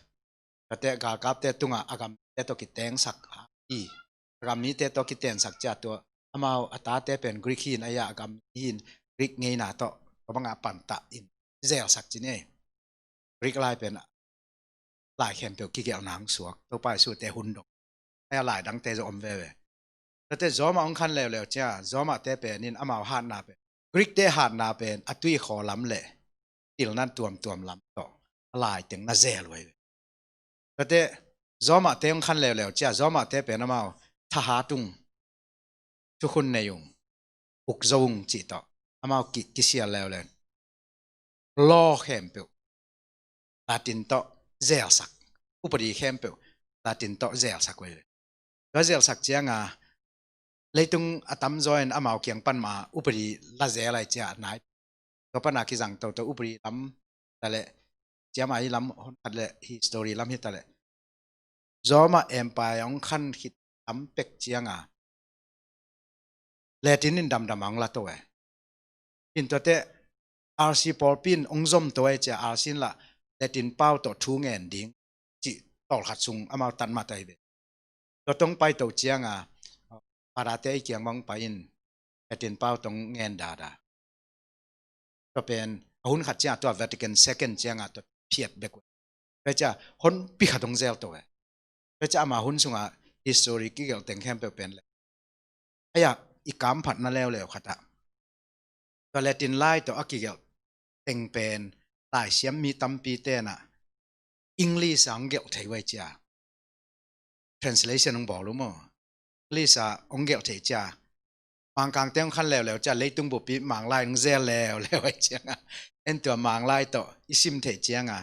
Tuate galkapte tungah a gam mite tawh kitengsak hi. A gam mite tawh kitengsak ciah tua amau a tate pen Greek hi in, ahi a gam mi hi in, Greek ngeina tawh tua bangah pantah in zelsak ci ni. Greek lai pen lai khempeuh kigelhna hong suak, Topa Jesu te hun dong. Ahi a lai dangte zong om veve. Tuate Roma ong khan leuleu cia, Roma te pen in amau hatna pen, Greek te hatna pen a tui khaw lam le pilna tuamtuam lam tawh a lai teng na zel uh ahi ve. Tuate Roma te ong khan leuleu cia, Roma te pen amau thahat ung, thukhun nei ung, uk zo ung cih tawh amau ki, kisial leuleu. Law khempeuh Latin tawh zelsak, upadi khempeuh Latin tawh zelsak uh ahi ve. Tua zelsak cianga leitung a tamzaw in amau kiang pan mah upadi la zel ai cia nai. Tua pana kizang toto upadi lam ta le, ciamah hi lam hon khat le history lam hi ta le, Roma Empire ong khan khit tam pek cianga Latin in damdam a ong la to e. In tuate R C pawlpi in ong zom to e cia, R C in lah Latin pau tawh thu ngen ding cih tawlkhat sung amau tan mah ta hi ve. Tua tong pai to cianga Father te i kiang mah ong pai in Latin pau tawh ong ngen dada. Tua pen a hun khat cianga tua Vatican Second cianga tua phiat bek uh. Tua cia honpi khat ong zel to e. Tua cia ama hun sunga history kigelh teng khempeuh pen le, ahi a i kamphatna leuleu khatah tua Latin lai tawh a kigelh teng pen laisiam mi tampi tenah English a ong gelh thei uh ahi cia. Translation ong bawl uh maw. English a ong gelh thei cia. Mangkangte ong khan leuleu cia, leitung buppi Manglai ong zel leuleu ahi cianga, en tua Manglai tawh i sim theih cianga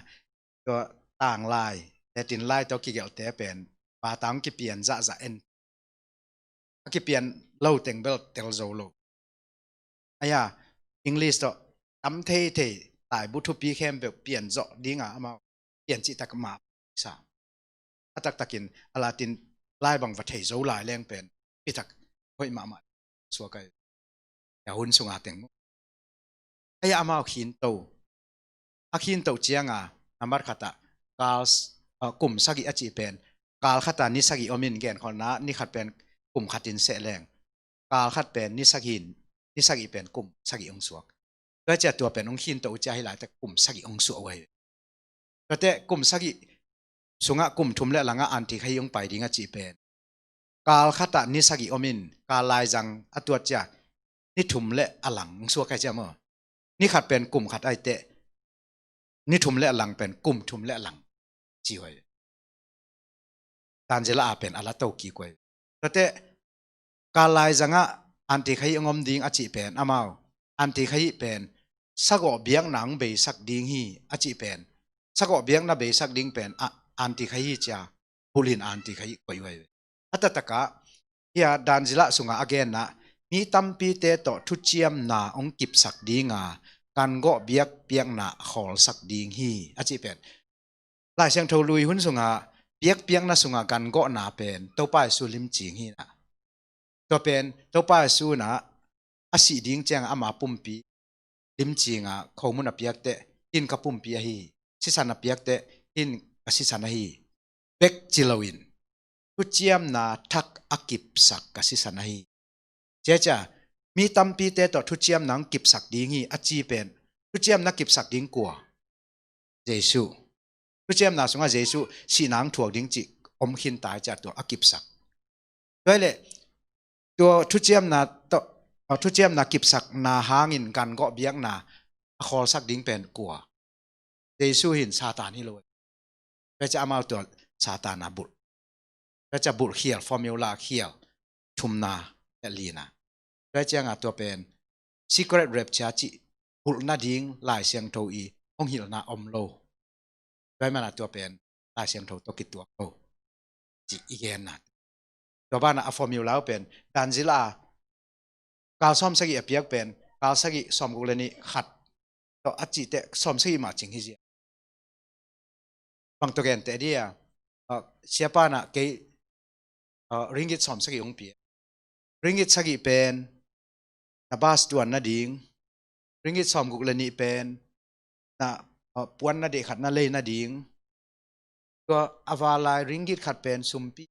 tua tanglai, Latin lai tawh kigelhte pen bata ong kipian zahzah en. A kipian lo teng bel tel zo lo. Ahi a English tawh tam theithei laibu thupi khempeuh pian zawh dinga amau pian cihtak mah sa. A taktakin a Latin lai bang va thei zo lai leng pen pitak hoih mahmah suak ahi. A hun sunga teng mu. Ahi a amau khinto. A khinto cianga nambat khatah kal, uh, kum sagih a cih pen kal khatah ni sagih omin genkholhna ni khat pen kum khatin seh leng kal khat pen ni sagih in, ni sagih pen kum sagih ong suak. Tua cia tua pen ong khinto uh cia hi laitak kum sagih ong suak uh ahi. Tuate kum sagih sungah kum thum le langah antikhahi ong pai ding a cih pen kal khatah ni sagih omin kal laizang a tuat cia ni thum le a lang ong suak ahi cia maw. Ni khat pen kum khat ahi teh ni thum le a lang pen kum thum le a lang ci uh ahi. Tanzila a pen a la to kik uh ahi. Tuate kal laizangah antikhahi ong om ding a cih pen amau antikhahi pen sagawh biakna ong beisak ding hi a cih pen sagawh biakna beisak ding pen a antikhahi cia bulin antikhahi koih uh ahi. A taktakah hia Tanzila sunga a genna mi tampite tawh thuciamna ong kipsak dinga gangawh biakpiakna khawlsak ding hi a cih pen Lai Siangtho lui hun sunga biakpiakna sunga gangawhna pen Topa Jesu limcing hi na. Tua pen Topa Jesu na a sih ding cianga ama pumpi limcinga khomun a piakteh hih in ka pumpi ahi hi. Sisan a piakte, hih in ka sisan ahi hi. Bek ci loin, thuciamna thak a kipsak ka sisan ahi hi. Cia cia, mi tampite tawh thuciamna hong kipsak ding hi a ci pen, thuciamna kipsak ding kua? Jesuh. Thuciamna sungah Jesuh sihna hong thuak ding cih om khin ta hi cia, tua a kipsak. Tua hi leh, tua thuciamna tawh, thuciamna kipsakna hangin gangawh biakna a khawlsak ding pen kua? Jesuh hi in, Satan hi lo. Tua cia amau tua Satan a bulh. Tua cia bulh khial, formula khial, thumna, lina. Tua ciangah tua pen secret rapture cih bulh nading Lai Siangtho i hong hilhna om lo. Tua hi manah tua pen Lai Siangtho tawh kituak lo cih i genna. Tua banah a formula uh pen, Daniel a kal sawmsagih a piak pen, kal sagih, sawmguk le nih, khat tawh a cihte sawmsagih mah cing hi zia. Bang tawh genteh dia, ah, siapa in ah kei, ah, ringgit sawmsagih hong pia. Ringgit sagih pen na bus tuan nading, ringgit sawmguk le nih pen na, ah, puanna deih khat na lei nading, tua a valai ringgit khat pen sumpi.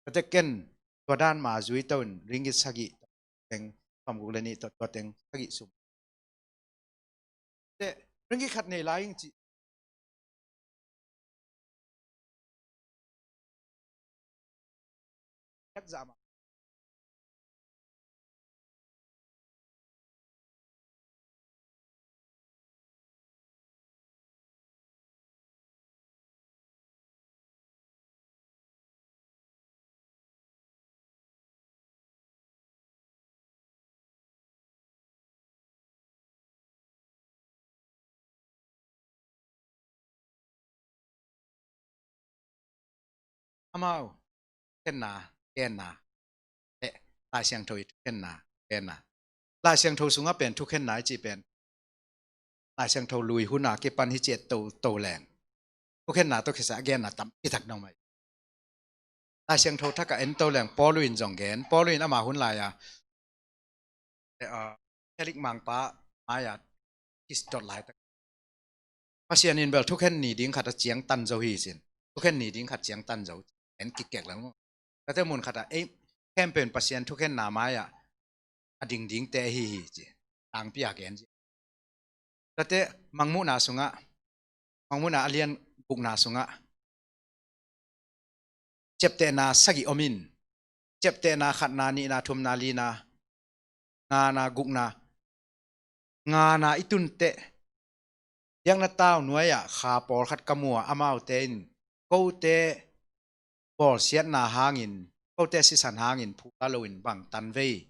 Tua teh ken tua dan mah zui to in ringgit sagih teng, sawmguk le nih tawh tua teng sagih sum. Teh ringgit khat nei lai ing ci. Yak zah mah. Amau khenna, genna, eh, Lai Siangtho i thukhenna, genna. Lai Siangtho sungah pen thukhenna i cih pen Lai Siangtho lui huna kipan hi ciat to, to leng thukhenna tawh kisai a genna tampi tak nong mai. Lai Siangtho thak a en to leng Paul in zong gen, Paul in ama hun lai-a, eh, ah, Felix mangpa mai-a kisdot laitak Pasian in bel thukhen ni ding khat a ciangtan zo hi sin. Thukhen ni ding khat ciangtan zo. En kikek leng. Tate mun khat a ei khempeuh in Pasian thukhenna mai-ah a dingdingte ahi hi ci. Tangpi a gen ci. Tate Mangmuhna sungah, Mangmuhna a lian gukna sungah ciaptehna sagih om in, ciaptehna khatna, nihna, thumna, lina, ngana, gukna, ngana i tunteh, biakna tau nuai-ah kha pawlkhat ka mu a, amaute in kote bawlsiatna hangin, kote sisan hangin phula loin bang tanvei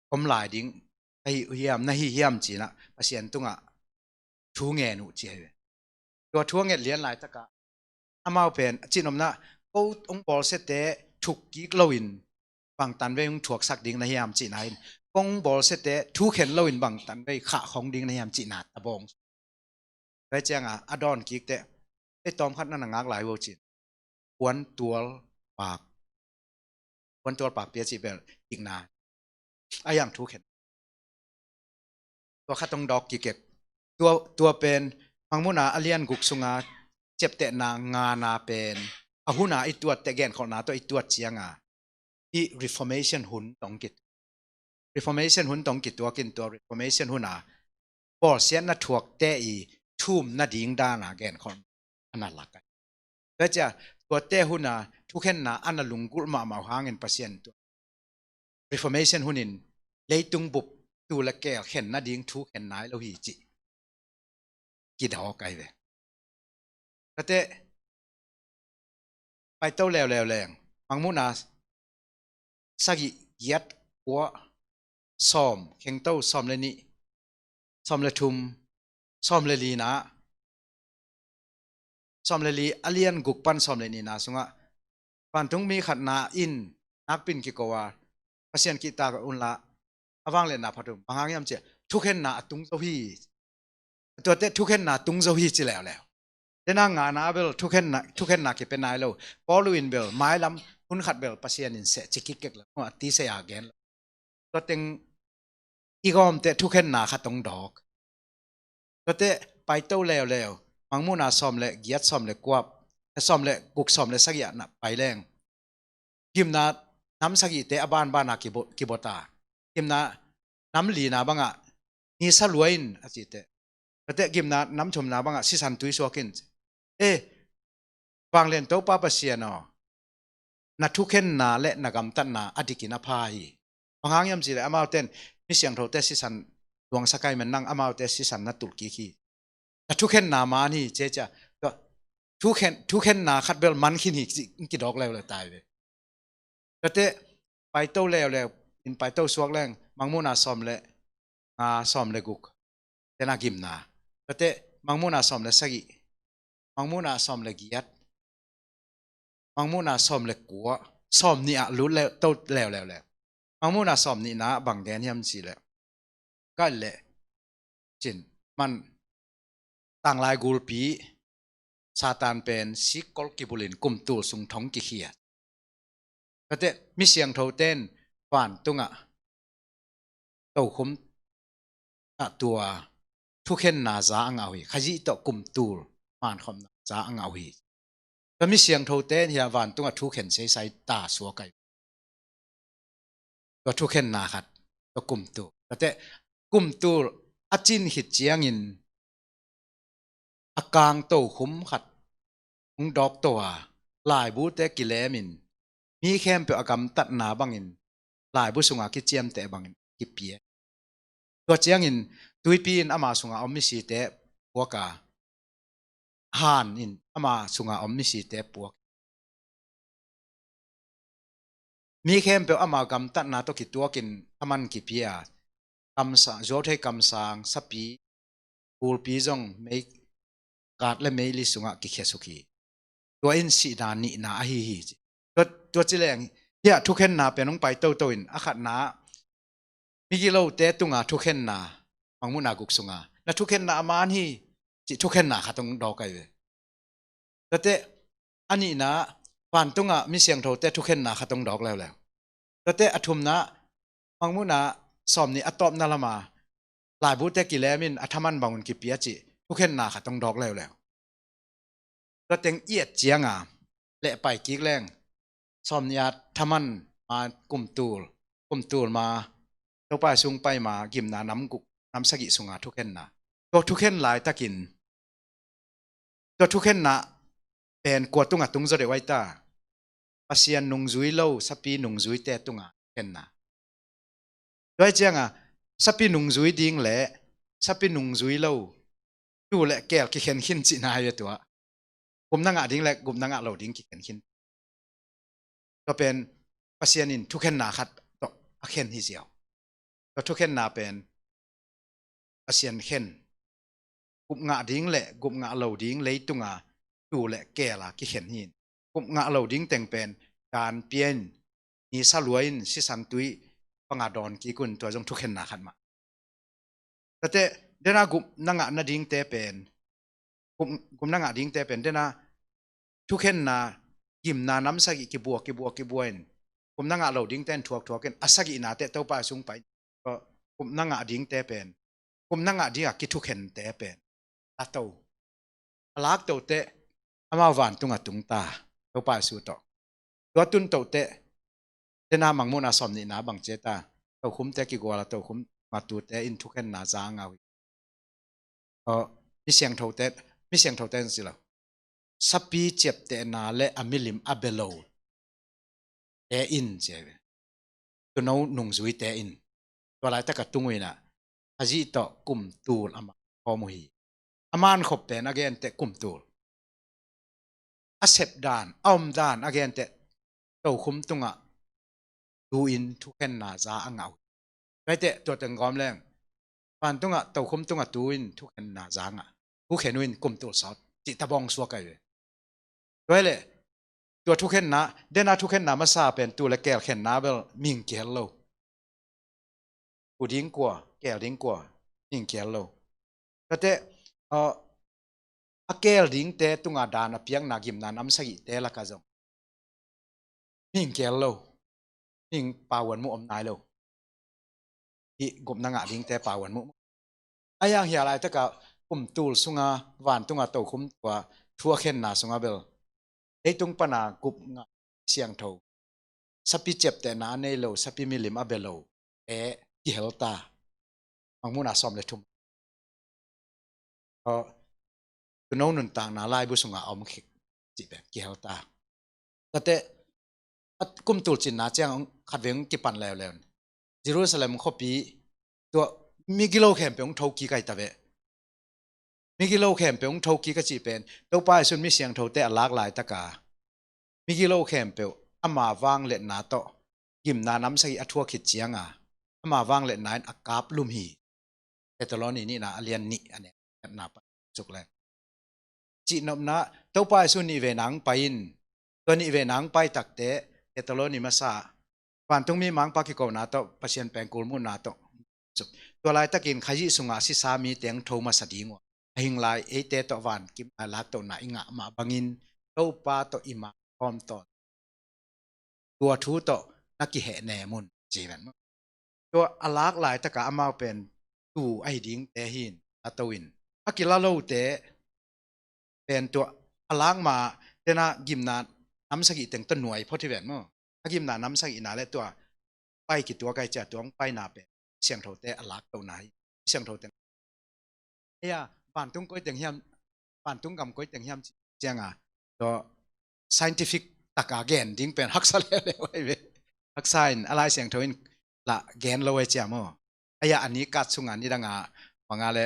om lai ding ka hi hiam, na hi hiam ci-in ah Pasian tungah thu ngen uh ci hi ve. Tua thu a nget lian laitakah amau pen a cin omna, ko hong bawlsiate thuk kik loin bang tanvei hong thuaksak ding na hiam cihna in, ko hong bawlsiate thukhen loin bang tanvei khahkhong ding na hiam cihna tabawng. Tua ciangah a dawn kikteh, ei tawmkhat na na ngak lai uh cin. Puantual pak, puantual pakpi a cih bel dikna a hiang thukhen. Tua khat hong dawk kikek. Tua, tua pen Mangmuhna a lian guk sunga ciaptehna ngana pen a huna i tuatteh, genkholhna tawh i tuat cianga i Reformation hun tawh kit, Reformation hun tawh kituakin tua Reformation huna bawlsiatna thuakte i thum nading dana genkholh a na lak a. Tua cia tuate huna thukhenna a na lunggulh mahmah uh hangin Pasian tua Reformation hunin leitung bup tu le keel khen nading thu khen nai lo hi cih kidawk ahi ve. Tate paito leuleu leng, Mangmuhna sagih, giat, kua, sawm, khengto sawm le nih, sawm le thum, sawm le lina, sawm le li a lian guk pan sawm le nihna sungah vantungmi khatna in nakpin kiko a, Pasian kihtak unla a vangliatna phat un, bang hang hiam cih leh thukhenna a tung zo hi. Tuate thukhenna tung zo hi ci leuleu. Tena ngana bel thukhenna, thukhenna kipia nai lo. Paul in bel mailam hun khat bel Pasian in seh ci kikek lo, a ti seh a gen lo. Tua teng i gawmte thukhenna khat hong dawk. Tuate paito leuleu, Mangmuhna sawm le giat, sawm le kuap, sawm le guk, sawm le sagih ah na pai leng, gimna nam sagihte a banbana kibo- kibota. Gimna nam lina bangah nisa lua in a cite. Tuate gimna nam thumna bangah sisan tui suak in. E, Vanglian Topa Pasian aw, na thukhenna le na gamtatna a dikin a pha hi. Bang hang hiam cihleh amaute in mi siangthote sisan luangsak ahih manin nang amaute sisan na tulh kik hi. Na thukhenna man hi, ci a, ci a. Tua thukhen- thukhenna khat bel man khin hi, ci- kidawk leuleu tai ve. Tuate paito leuleu in paito suak leng, Mangmuhna sawm le nga, sawm le guk, tena gimna. Tuate Mangmuhna sawm le sagih, Mangmuhna sawm le giat, Mangmuhna sawm le kua, sawm nih ah lut leu, to leuleu leu. Mangmuhna sawm nihna bang gen hiam cihleh, kaih leh cin man, tanglai gulpi Satan pen sikkol kibulin kum tul sung thong kikhia. Tuate mi siangthote in vantungah tokhom ah tua thukhenna za a ngah uh hi. Khazih tawh kum tul mankhopna za a ngah uh hi. Tua mi siangthote in hiah vantungah thukhen seisai ta suak ahi. Tua thukhenna khat, tua kum tul. Tuate kum tul a cin khit ciangin a kang tokhom khat hong dawk to a, laibute kilemin, mi khempeuh a gamtatna bangin, laibu sunga kiciamteh bangin kipia. Tua ciangin tuipi in ama sunga om misite puak a, han in ama sunga om misite puak. Mi khempeuh ama gamtatna tawh kituakin a man kipia, kamsa, zuauthei kamsang, sapi, gulpi zong mei, kat le meili sungah kikhia suk hi. Tua in sihna nihna ahi hi, ci. Tua, tua ci leng, hiah thukhenna pen hong pai toto in, a khatna, migilote tunga thukhenna, Mangmuhna guk sunga, na thukhenna a man hi, cih thukhenna khat hong dawk ahi ve. Tuate a nihna, vantungah mi siangthote thukhenna khat hong dawk leuleu. Tuate a thumna, Mangmuhna sawm nih a tawpna lama laibute kilemin a thaman bangun kipia cih thukhenna khat hong dawk leuleu. Tua teng i et cianga leh pai kik leng, sawm nih a thaman ma kum tul, kum tul ma Topa sung pai ma gimna nam guk, nam sagih sunga thukhenna. Tua thukhen laitakin, tua thukhenna pen kua tunga tung zaw deuh aita? Pasian nungzui lo, sapi nungzuite tunga khenna. Tua hi cianga sapi nungzui ding le sapi nungzui lo, tuu le keel kikhen khin cihna hi a tua. Gupna ngah ding le gupna ngah lo ding kikhen khin. Tua pen Pasian in thukhenna khat tawh a khen hi ziau. Tua thukhenna pen Pasian khen, gup ngah ding le gup ngah lo ding leitunga tuu le keel a kikhen hi. Gup ngah lo ding teng pen dan pia in, nisa lua in, sisan tui panga dawn kik un, tua zong thukhenna khat mah. Tuate dena gupna ngah nadingte pen, gup, gupna ngah dingte pen dena thukhenna gimna nam sagih kibua, kibua, kibua in, gupna ngah lo dingte in thuak, thuak in, a sagihnate Topa sung pai in, gupna ngah dingte pen, gupna ngah dinga kithukhente pen a to, a lak tote amau vantunga tungta, Topa Jesu tawh. Tua tun tote, dena Mangmuhna sawm nihna bang ci a ta, tokhomte kiguala, tokhom matute in thukhenna za a ngah uh hi. Aw, mi siangthote, mi siangthote in si lo. Sapi ciaptehna le a milim a bia lo te in, ci a hi ve. Tuuno nungzuite in, tua laitaka tung uh inah, a zih tawh kum tul a man khawm uh hi. A mankhop pen a genteh kum tul. A sep dan, a om dan a genteh tokhom tungah tu in thukhenna za a ngah uh hi. Tua hi teh tua teng gawm leng, vantungah tokhom tungah tu in thukhenna za a ngah, thukhen uh in kum tul sawt cih tabawng suak ahi ve. Tua hi leh tua thukhenna, dena thukhenna masa pen tuu le keel khenna bel mihing kihel lo. Tuu ding kua, keel ding kua, mihing kihel lo. Tuate, aw, a keel dingte tunga dan a piakna gimna nam sagihte laka zong mihing kihel lo, mihing pauan mu om nai lo. hih gupna ngah dingte pau an muh. A yang hia laitakah kum tul sunga vantunga tokhum tua thu a khenna sunga bel leitung pana gupna siangtho, sapi ciaptehna a nei lo, sapi milim a bia lo e kihel ta. Mangmuhna sawm le thum. Aw, tuno nuntakna laibu sunga a om khik cih pen kihel ta. Tate a kum tul cinna ciang khatvei hong kipan leuleu. Jerusalem khuapi tua migilo khempeuh hong tho kik ahi ta ve. Migilo khempeuh hong tho kik a cih pen Topa Jesu'n mi siangthote a lak laitaka migilo khempeuh ama vangliatna tawh gimna namsagih a thuak khit cianga ama vangliatna in a kap lum hi. Thessaloni nihna a lian nih a neu khatna pan suk le. Cihnopna Topa Jesu nih vei nang pai in, tua nih vei nang pai takte Thessaloni masa vantung mi mangpa kikona tawh Pasian pengkul muhna tawh suk. Tua laitakin Khazih sunga sisa mi teng tho masa ding uh a hing lai eite tawh van kim a laktohna i ngah mah bangin Topa tawh i mangkhawm tawn tua thu tawh na kihehnem un ci ven. Tua a lak laitaka amau pen tu ahi dingte hin a to in a kila lote pen tua a lak ma tena gimna namsagih teng tawh nuai phot hi ven maw. A gimna namsagihna le tua pai kituak ahi cia tuang paina pen siangthote a laktohna hi. Siangthote eia vantung koi teng hiam, vantung gam koi teng hiam cianga tua scientific taka gen ding pen haksa leuleu ahi ve. Haksa in a Lai Siangtho in lah gen lo ahi cia maw. Eia a ni kat sunga ni danga banga le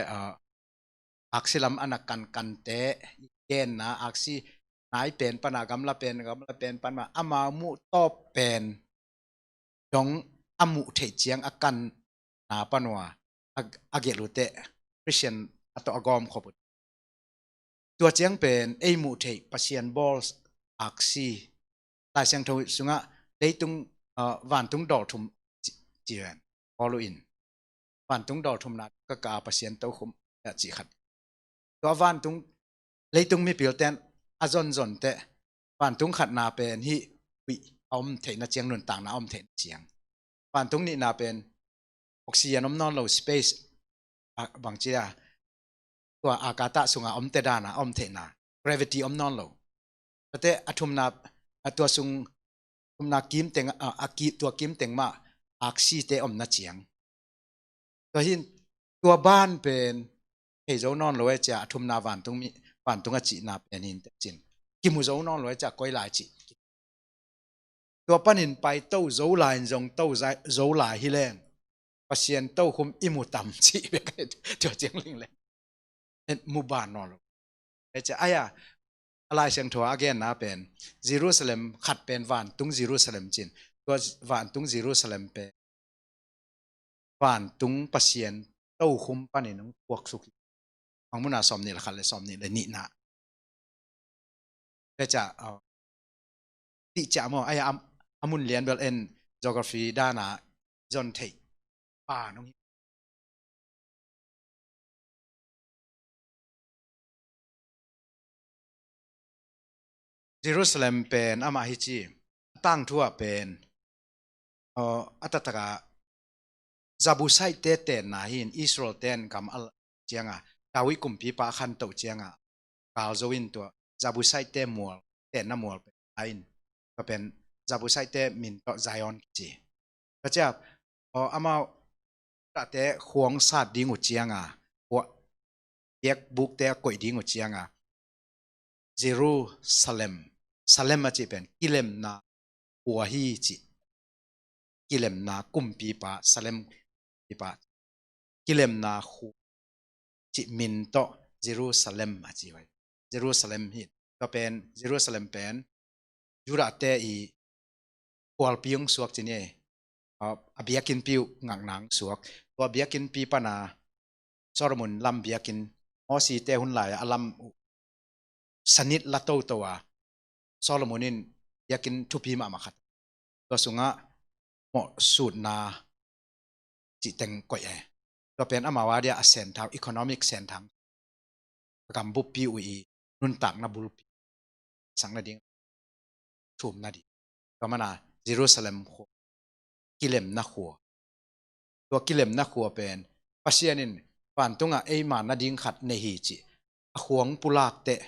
aksi lam a na kankante genna aksi nai pen pana gamla pen gamla pen pana amau muh tawp pen dong a muh theih ciang a kanna panua a gelh uh teh Christian a tawh a gawm khop uh. Tua ciang pen ei muh theih Pasian bawl aksi Lai Siangtho sungah leitung vantung dawl thum ci ven. Paul uh in vantung dawl thumna ka ka Pasian tokhum a cih khat. Tua vantung leitung mipil ten a zonzon teh vantung khatna pen hih huih a om theihna ciang nuntakna a om theihna ciang. Vantung nihna pen oxygen om nawn lo space bangcia tua akata sunga om te dana a om theihna gravity om nawn lo. Tate a thumna a tua sung thumna kim teng a ki tua kim teng mah aksi te omna ciang. Tua hin tua ban pen hei zo nawn lo e cia a thumna vantung mi vantung a cihna pen hin te cin kimu zo nawn lo e cia koi lai cih. Tua panin pai to zo lai in zong to zo lai hi leng Pasian tokhum i mu tam cih bek tua ciang ling leng mu ban nawn lo. Ecia aia a Lai Siangtho a genna pen Jerusalem khat pen vantung Jerusalem cin tua vantung Jerusalem pen vantung Pasian tokhum panin hong puaksuk hi. Mangmuhna sawm nih le khat le sawm nih le nihna. Peca tihcia maw aia a mun lian bel en geography dana zon theih pa nong hi. Jerusalem pen amah hi ci a tangthu ah pen a taktakah Jabusite tenna hin Israel ten gam a cianga David kumpipa a khantoh cianga kal zo in tua Jabusite mual tenna mual pen a in tua pen Jabusite min tawh Zion kici. Ka cia amau tate khuang sat ding uh cianga biakbukte a koih ding uh cianga Jerusalem, Salem a cih pen kilemna khua hi cih. Kilemna kumpipa Salem pipa kilemna khua cih min tawh Jerusalem a ci uh hi. Jerusalem hi. Tua pen Jerusalem pen Judahte i khualpi hong suak ci ni. A biakinnpi uh ngakna hong suak. Tua biakinnpi pana Solomon lam biakinn Mosite hun lai a lam uh sanit la toto a Solomon in biakinn thupi mahmah khat. Tua sungah mawhsutna cih teng koih e. Tua pen amau a dia a senthau economic senthang a gam buppi uh i nuntakna bulpi sang nading thum nading. Tua mana Jerusalem khua kilemna khua. tua kilemna khua pen Pasian in vantungah eima nading khat nei hi cih a khua hong pulak teh,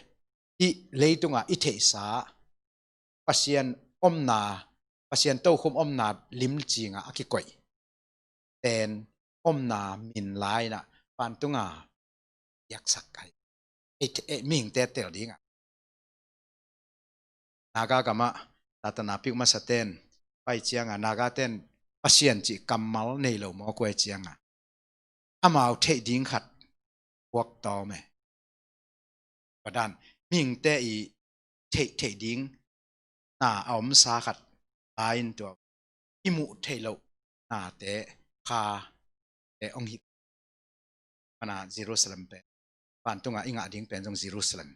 hih leitungah i theihsa Pasian omna, Pasian tokhom omna limcingah a kikoih ten omna min lai-inah vantunga piaksak ahi. Ei, ei, mihingte tel dingah Naga gamah Satan a pik masa ten pai cianga Naga ten Pasian cih kammal nei lo mawk uh ahi cianga amau theih ding khat puak tawm e. Padan mihingte i theih, theih ding na a omsa khat lai-in tua i muh theih loh nate kha te ong hih mana Jerusalem pen vantunga i ngah ding pen zong Jerusalem.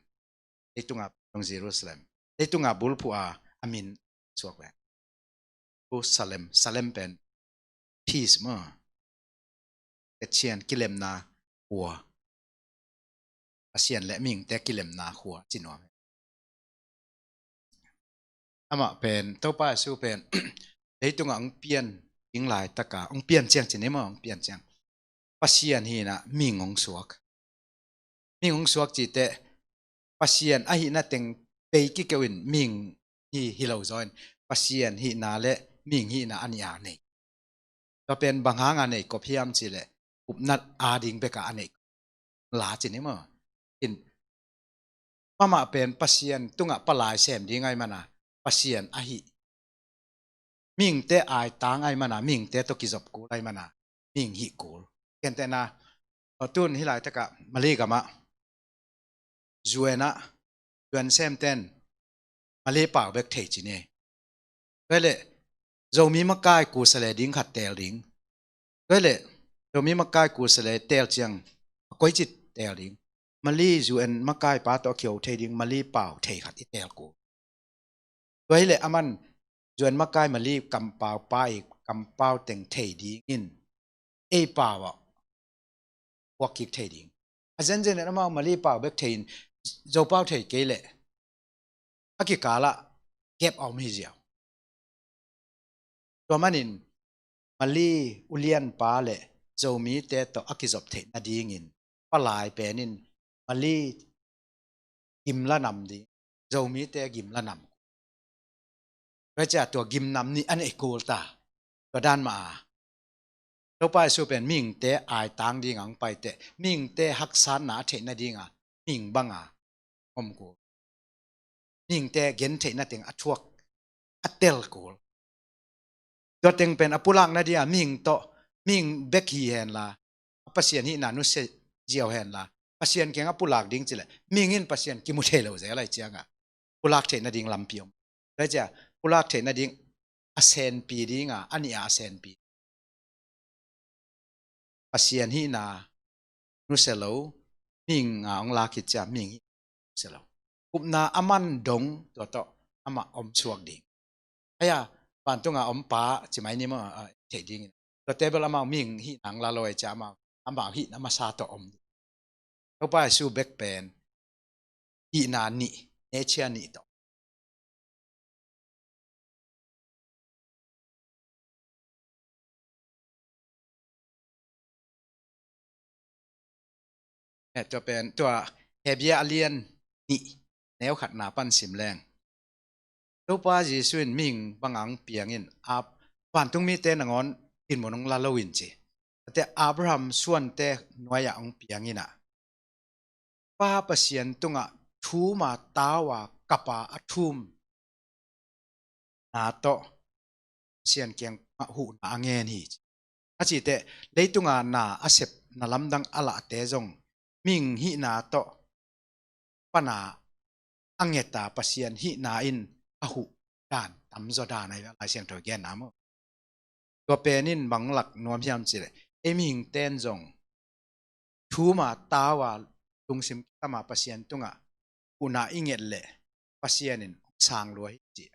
Leitunga zong Jerusalem. Leitunga bulphuh a a min suak ve. Jerusalem, Salem pen peace maw? Pasian kilemna khua. Pasian le mihingte kilemna khua ci nuam. Amah pen, Topa Jesu pen leitungah hong pian ding laitaka hong pian ciang ci ni maw, hong pian ciang Pasian hinah mihing hong suak. Mihing hong suak cih teh Pasian ahihna teng bei kikeu in mihing hi, hi lo zaw in Pasian hihna le mihing hihna a nih a nei. Tua pen bang hanga nei kop hiam cih leh upna ading beka a nei la ci ni maw? In, amah pen Pasian tungah palai sem ding ahi mana Pasian ahi. Mihingte aitang ahi mana mihingte tawh kizop kul ahi mana mihing hih kul. Kentehna, tun hih laitakah Mali gamah U N ah, U N semten Mali pau bek thei ci ni. Tua hileh Zomi makai kusa le ding khat tel ding. Tua hileh Zomi makai kusa le tel ciang a koi ci tel ding. Mali U N makai pa tawh a kio thei ding Mali pau thei khat i tel kul. Tua hileh aman U N makai Mali kampau pa i kampau teng thei dingin ei pau ah puak kik thei ding. A zenzen in amau Mali pau bek thei in Zo pau thei kei leh a kikalah gap a om hi ziau. Tua manin Mali ulianpa le Zomite tawh a kizop theih nadingin palai penin Mali gimla nam ding, Zomite gimla nam. Tua cia tua gimnam nih a nei kul ta. Tua dan mah a Topa Jesu pen mihingte aitang dinga hong paiteh mihingte haksatna a theih nadinga mihing banga om kul. Mihingte gentheihna teng a thuak a tel kul. Tua teng pen a pulak nadinga mihing tawh mihing bek hi henla a Pasian hihna nusia ziau henla Pasian kiang a pulak ding cileh mihing in Pasian kimu thei lo zel ahi cianga pulak theih nading lampi om. Tua cia pulak theih nading a senpi dinga a nih a senpi Pasian hihna nusia lo mihing a hong lak hi cia mihing hih nusia lo. Upna a man dong tua tawh amah om suak ding. Aia vantunga om pa ci mai ni maw, a, thei dingin tua table amau mihing hihna hong la lo ahi cia amau, amau hihna masa tawh om ding. Topa Jesu bek pen hihna nih, nature nih tawh. Eh, tua pen tua Hebru a lian nih neu khatna pan sim leng Topa Jesu in mihing banga hong piangin a vantung mite nangawn dinmun hong la lo in ci. Tate Abraham suante nuai-ah hong piangin ah Pa Pasian tungah thuma taua kapa a thum na tawh Pasian kiang huhna a ngen hi. A citeh leitunga na a sep na lamdang a lahte zong mihing hihna tawh pana a ngeta Pasian hihna in a huh dan tamzaw dan ahi Lai Siangtho i genna maw. Tua penin bang lak nuam hiam cileh ei mihingten zong thuma taua lungsim kitama Pasian tungah huhna i nget leh Pasian in sang lua hi cih